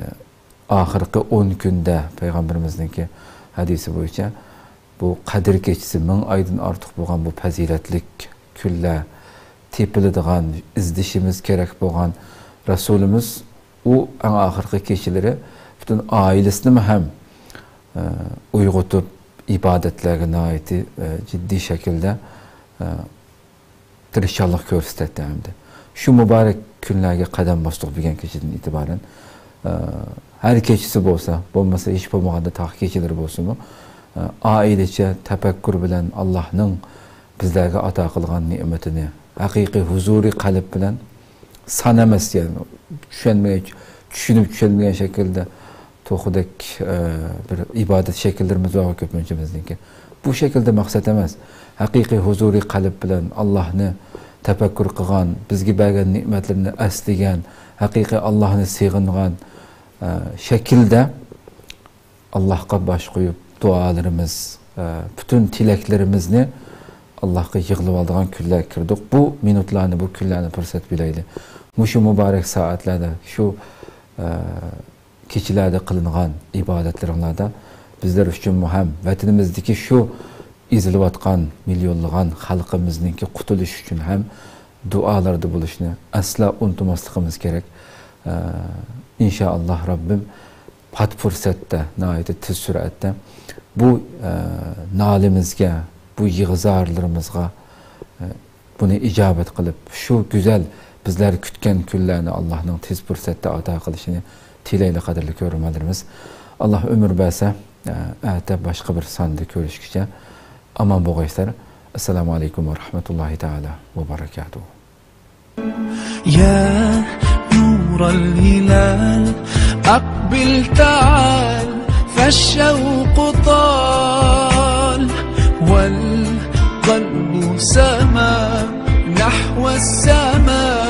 ئاخىرقى ئون كۈندە پەيغەمبىرىمىزنىڭكى ھەدىسى بويىچە بۇ قەدىر كېچىسى مىڭ ئايدىن ئارتۇق بولغان بۇ پەزىلەتلىك كۈنلەر تېپىلىدىغان، ئىزدىشىمىز كېرەك بولغان رەسۇلىمىز ئۇ ئەڭ ئاخىرقى كېچىلىرى پۈتۈن ئائىلىسىنىمۇ ھەم، ئە، ئويغىتىپ، ئىبادەتلەرگە ناھايىتى، ئە، جىددىي شەكىلدە، ئە، تىرىشچانلىق كۆرسىتەتتى ھەمدە. شۇ مۇبارەك كۈنلەرگە قەدەم باستۇق بۈگۈن كېچىدىن ئېتىبارەن. ئە، ھەر كېچىسى بولسا، بولمىسا ھېچ بولمىغاندا تاغ كېچىلىرى بولسىمۇ، ئە، ئائىلىچە تەپەككۇر بىلەن ئاللاھنىڭ بىزلەرگە ئاتا قىلغان نېمىتىنى ھەقىقىي ھۇزۇرىي قەلب بىلەن سان ئەمەس، يەنى چۈشەنمىگەن، چۈشىنىپ چۈشەنمىگەن شەكىلدە توخۇدەك، ئە، بىر ئىبادەت شەكىللىرىمىز بار كۆپىنچىمىزنىڭكى. بۇ شەكىلدە مەقسەت ئەمەس. ھەقىقىي ھۇزۇرىي قەلب بىلەن ئاللاھنى تەپەككۇر قىلغان، بىزگە بەرگەن نېمەتلىرىنى ئەسلىگەن، ھەقىقىي ئاللاھنى سېغىنغان، ئە، شەكىلدە ئاللاھقا باش قويۇپ، دۇئالىرىمىز، ئە، پۈتۈن تىلەكلىرىمىزنى ئاللاھقا يىغلىۋالىدىغان كۈنلەرگە كىردۇق. بۇ مىنۇتلارنى، بۇ كۈنلەرنى پۇرسەت بىلەيلى. مۇشۇ مۇبارەك سائەتلەردە، شۇ، ئە، كېچىلەردە قىلىنغان ئىبادەتلىرىڭلاردا بىزلەر ئۈچۈنمۇ ھەم ۋەتىنىمىزدىكى شۇ ئېزىلىۋاتقان مىليونلىغان خەلقىمىزنىڭكى قۇتۇلۇشى ئۈچۈن ھەم دۇئالاردا بولۇشنى ئەسلا ئۇنتۇماسلىقىمىز كېرەك. ئە، ئىنشائاللا، رەببىم پات پۇرسەتتە، ناھايىتى تېز سۈرئەتتە بۇ، ئە، نالىمىزگە، بۇ يىغا-زارلىرىمىزغا، ئە، بۇنى ئىجابەت قىلىپ، شۇ گۈزەل بىزلەر كۈتكەن كۈنلەرنى ئاللاھنىڭ تېز پۇرسەتتە ئاتا قىلىشىنى تىلەيلى، قەدىرلىك كۆرۈرمەنلىرىمىز. ئاللاھ ئۆمۈر بەرسە، ئەتە باشقا بىر ساندا كۆرۈشكىچە ئامان بولغايسىلەر. ئەسسالامۇ ئەلەيكۇم ۋە رەھمەتۇللاھى تائالا ۋە بەرەكاتۇھ. يا نور الهلال، أقبل تعال، فالشوق طال، والقلب سما نحو السماء.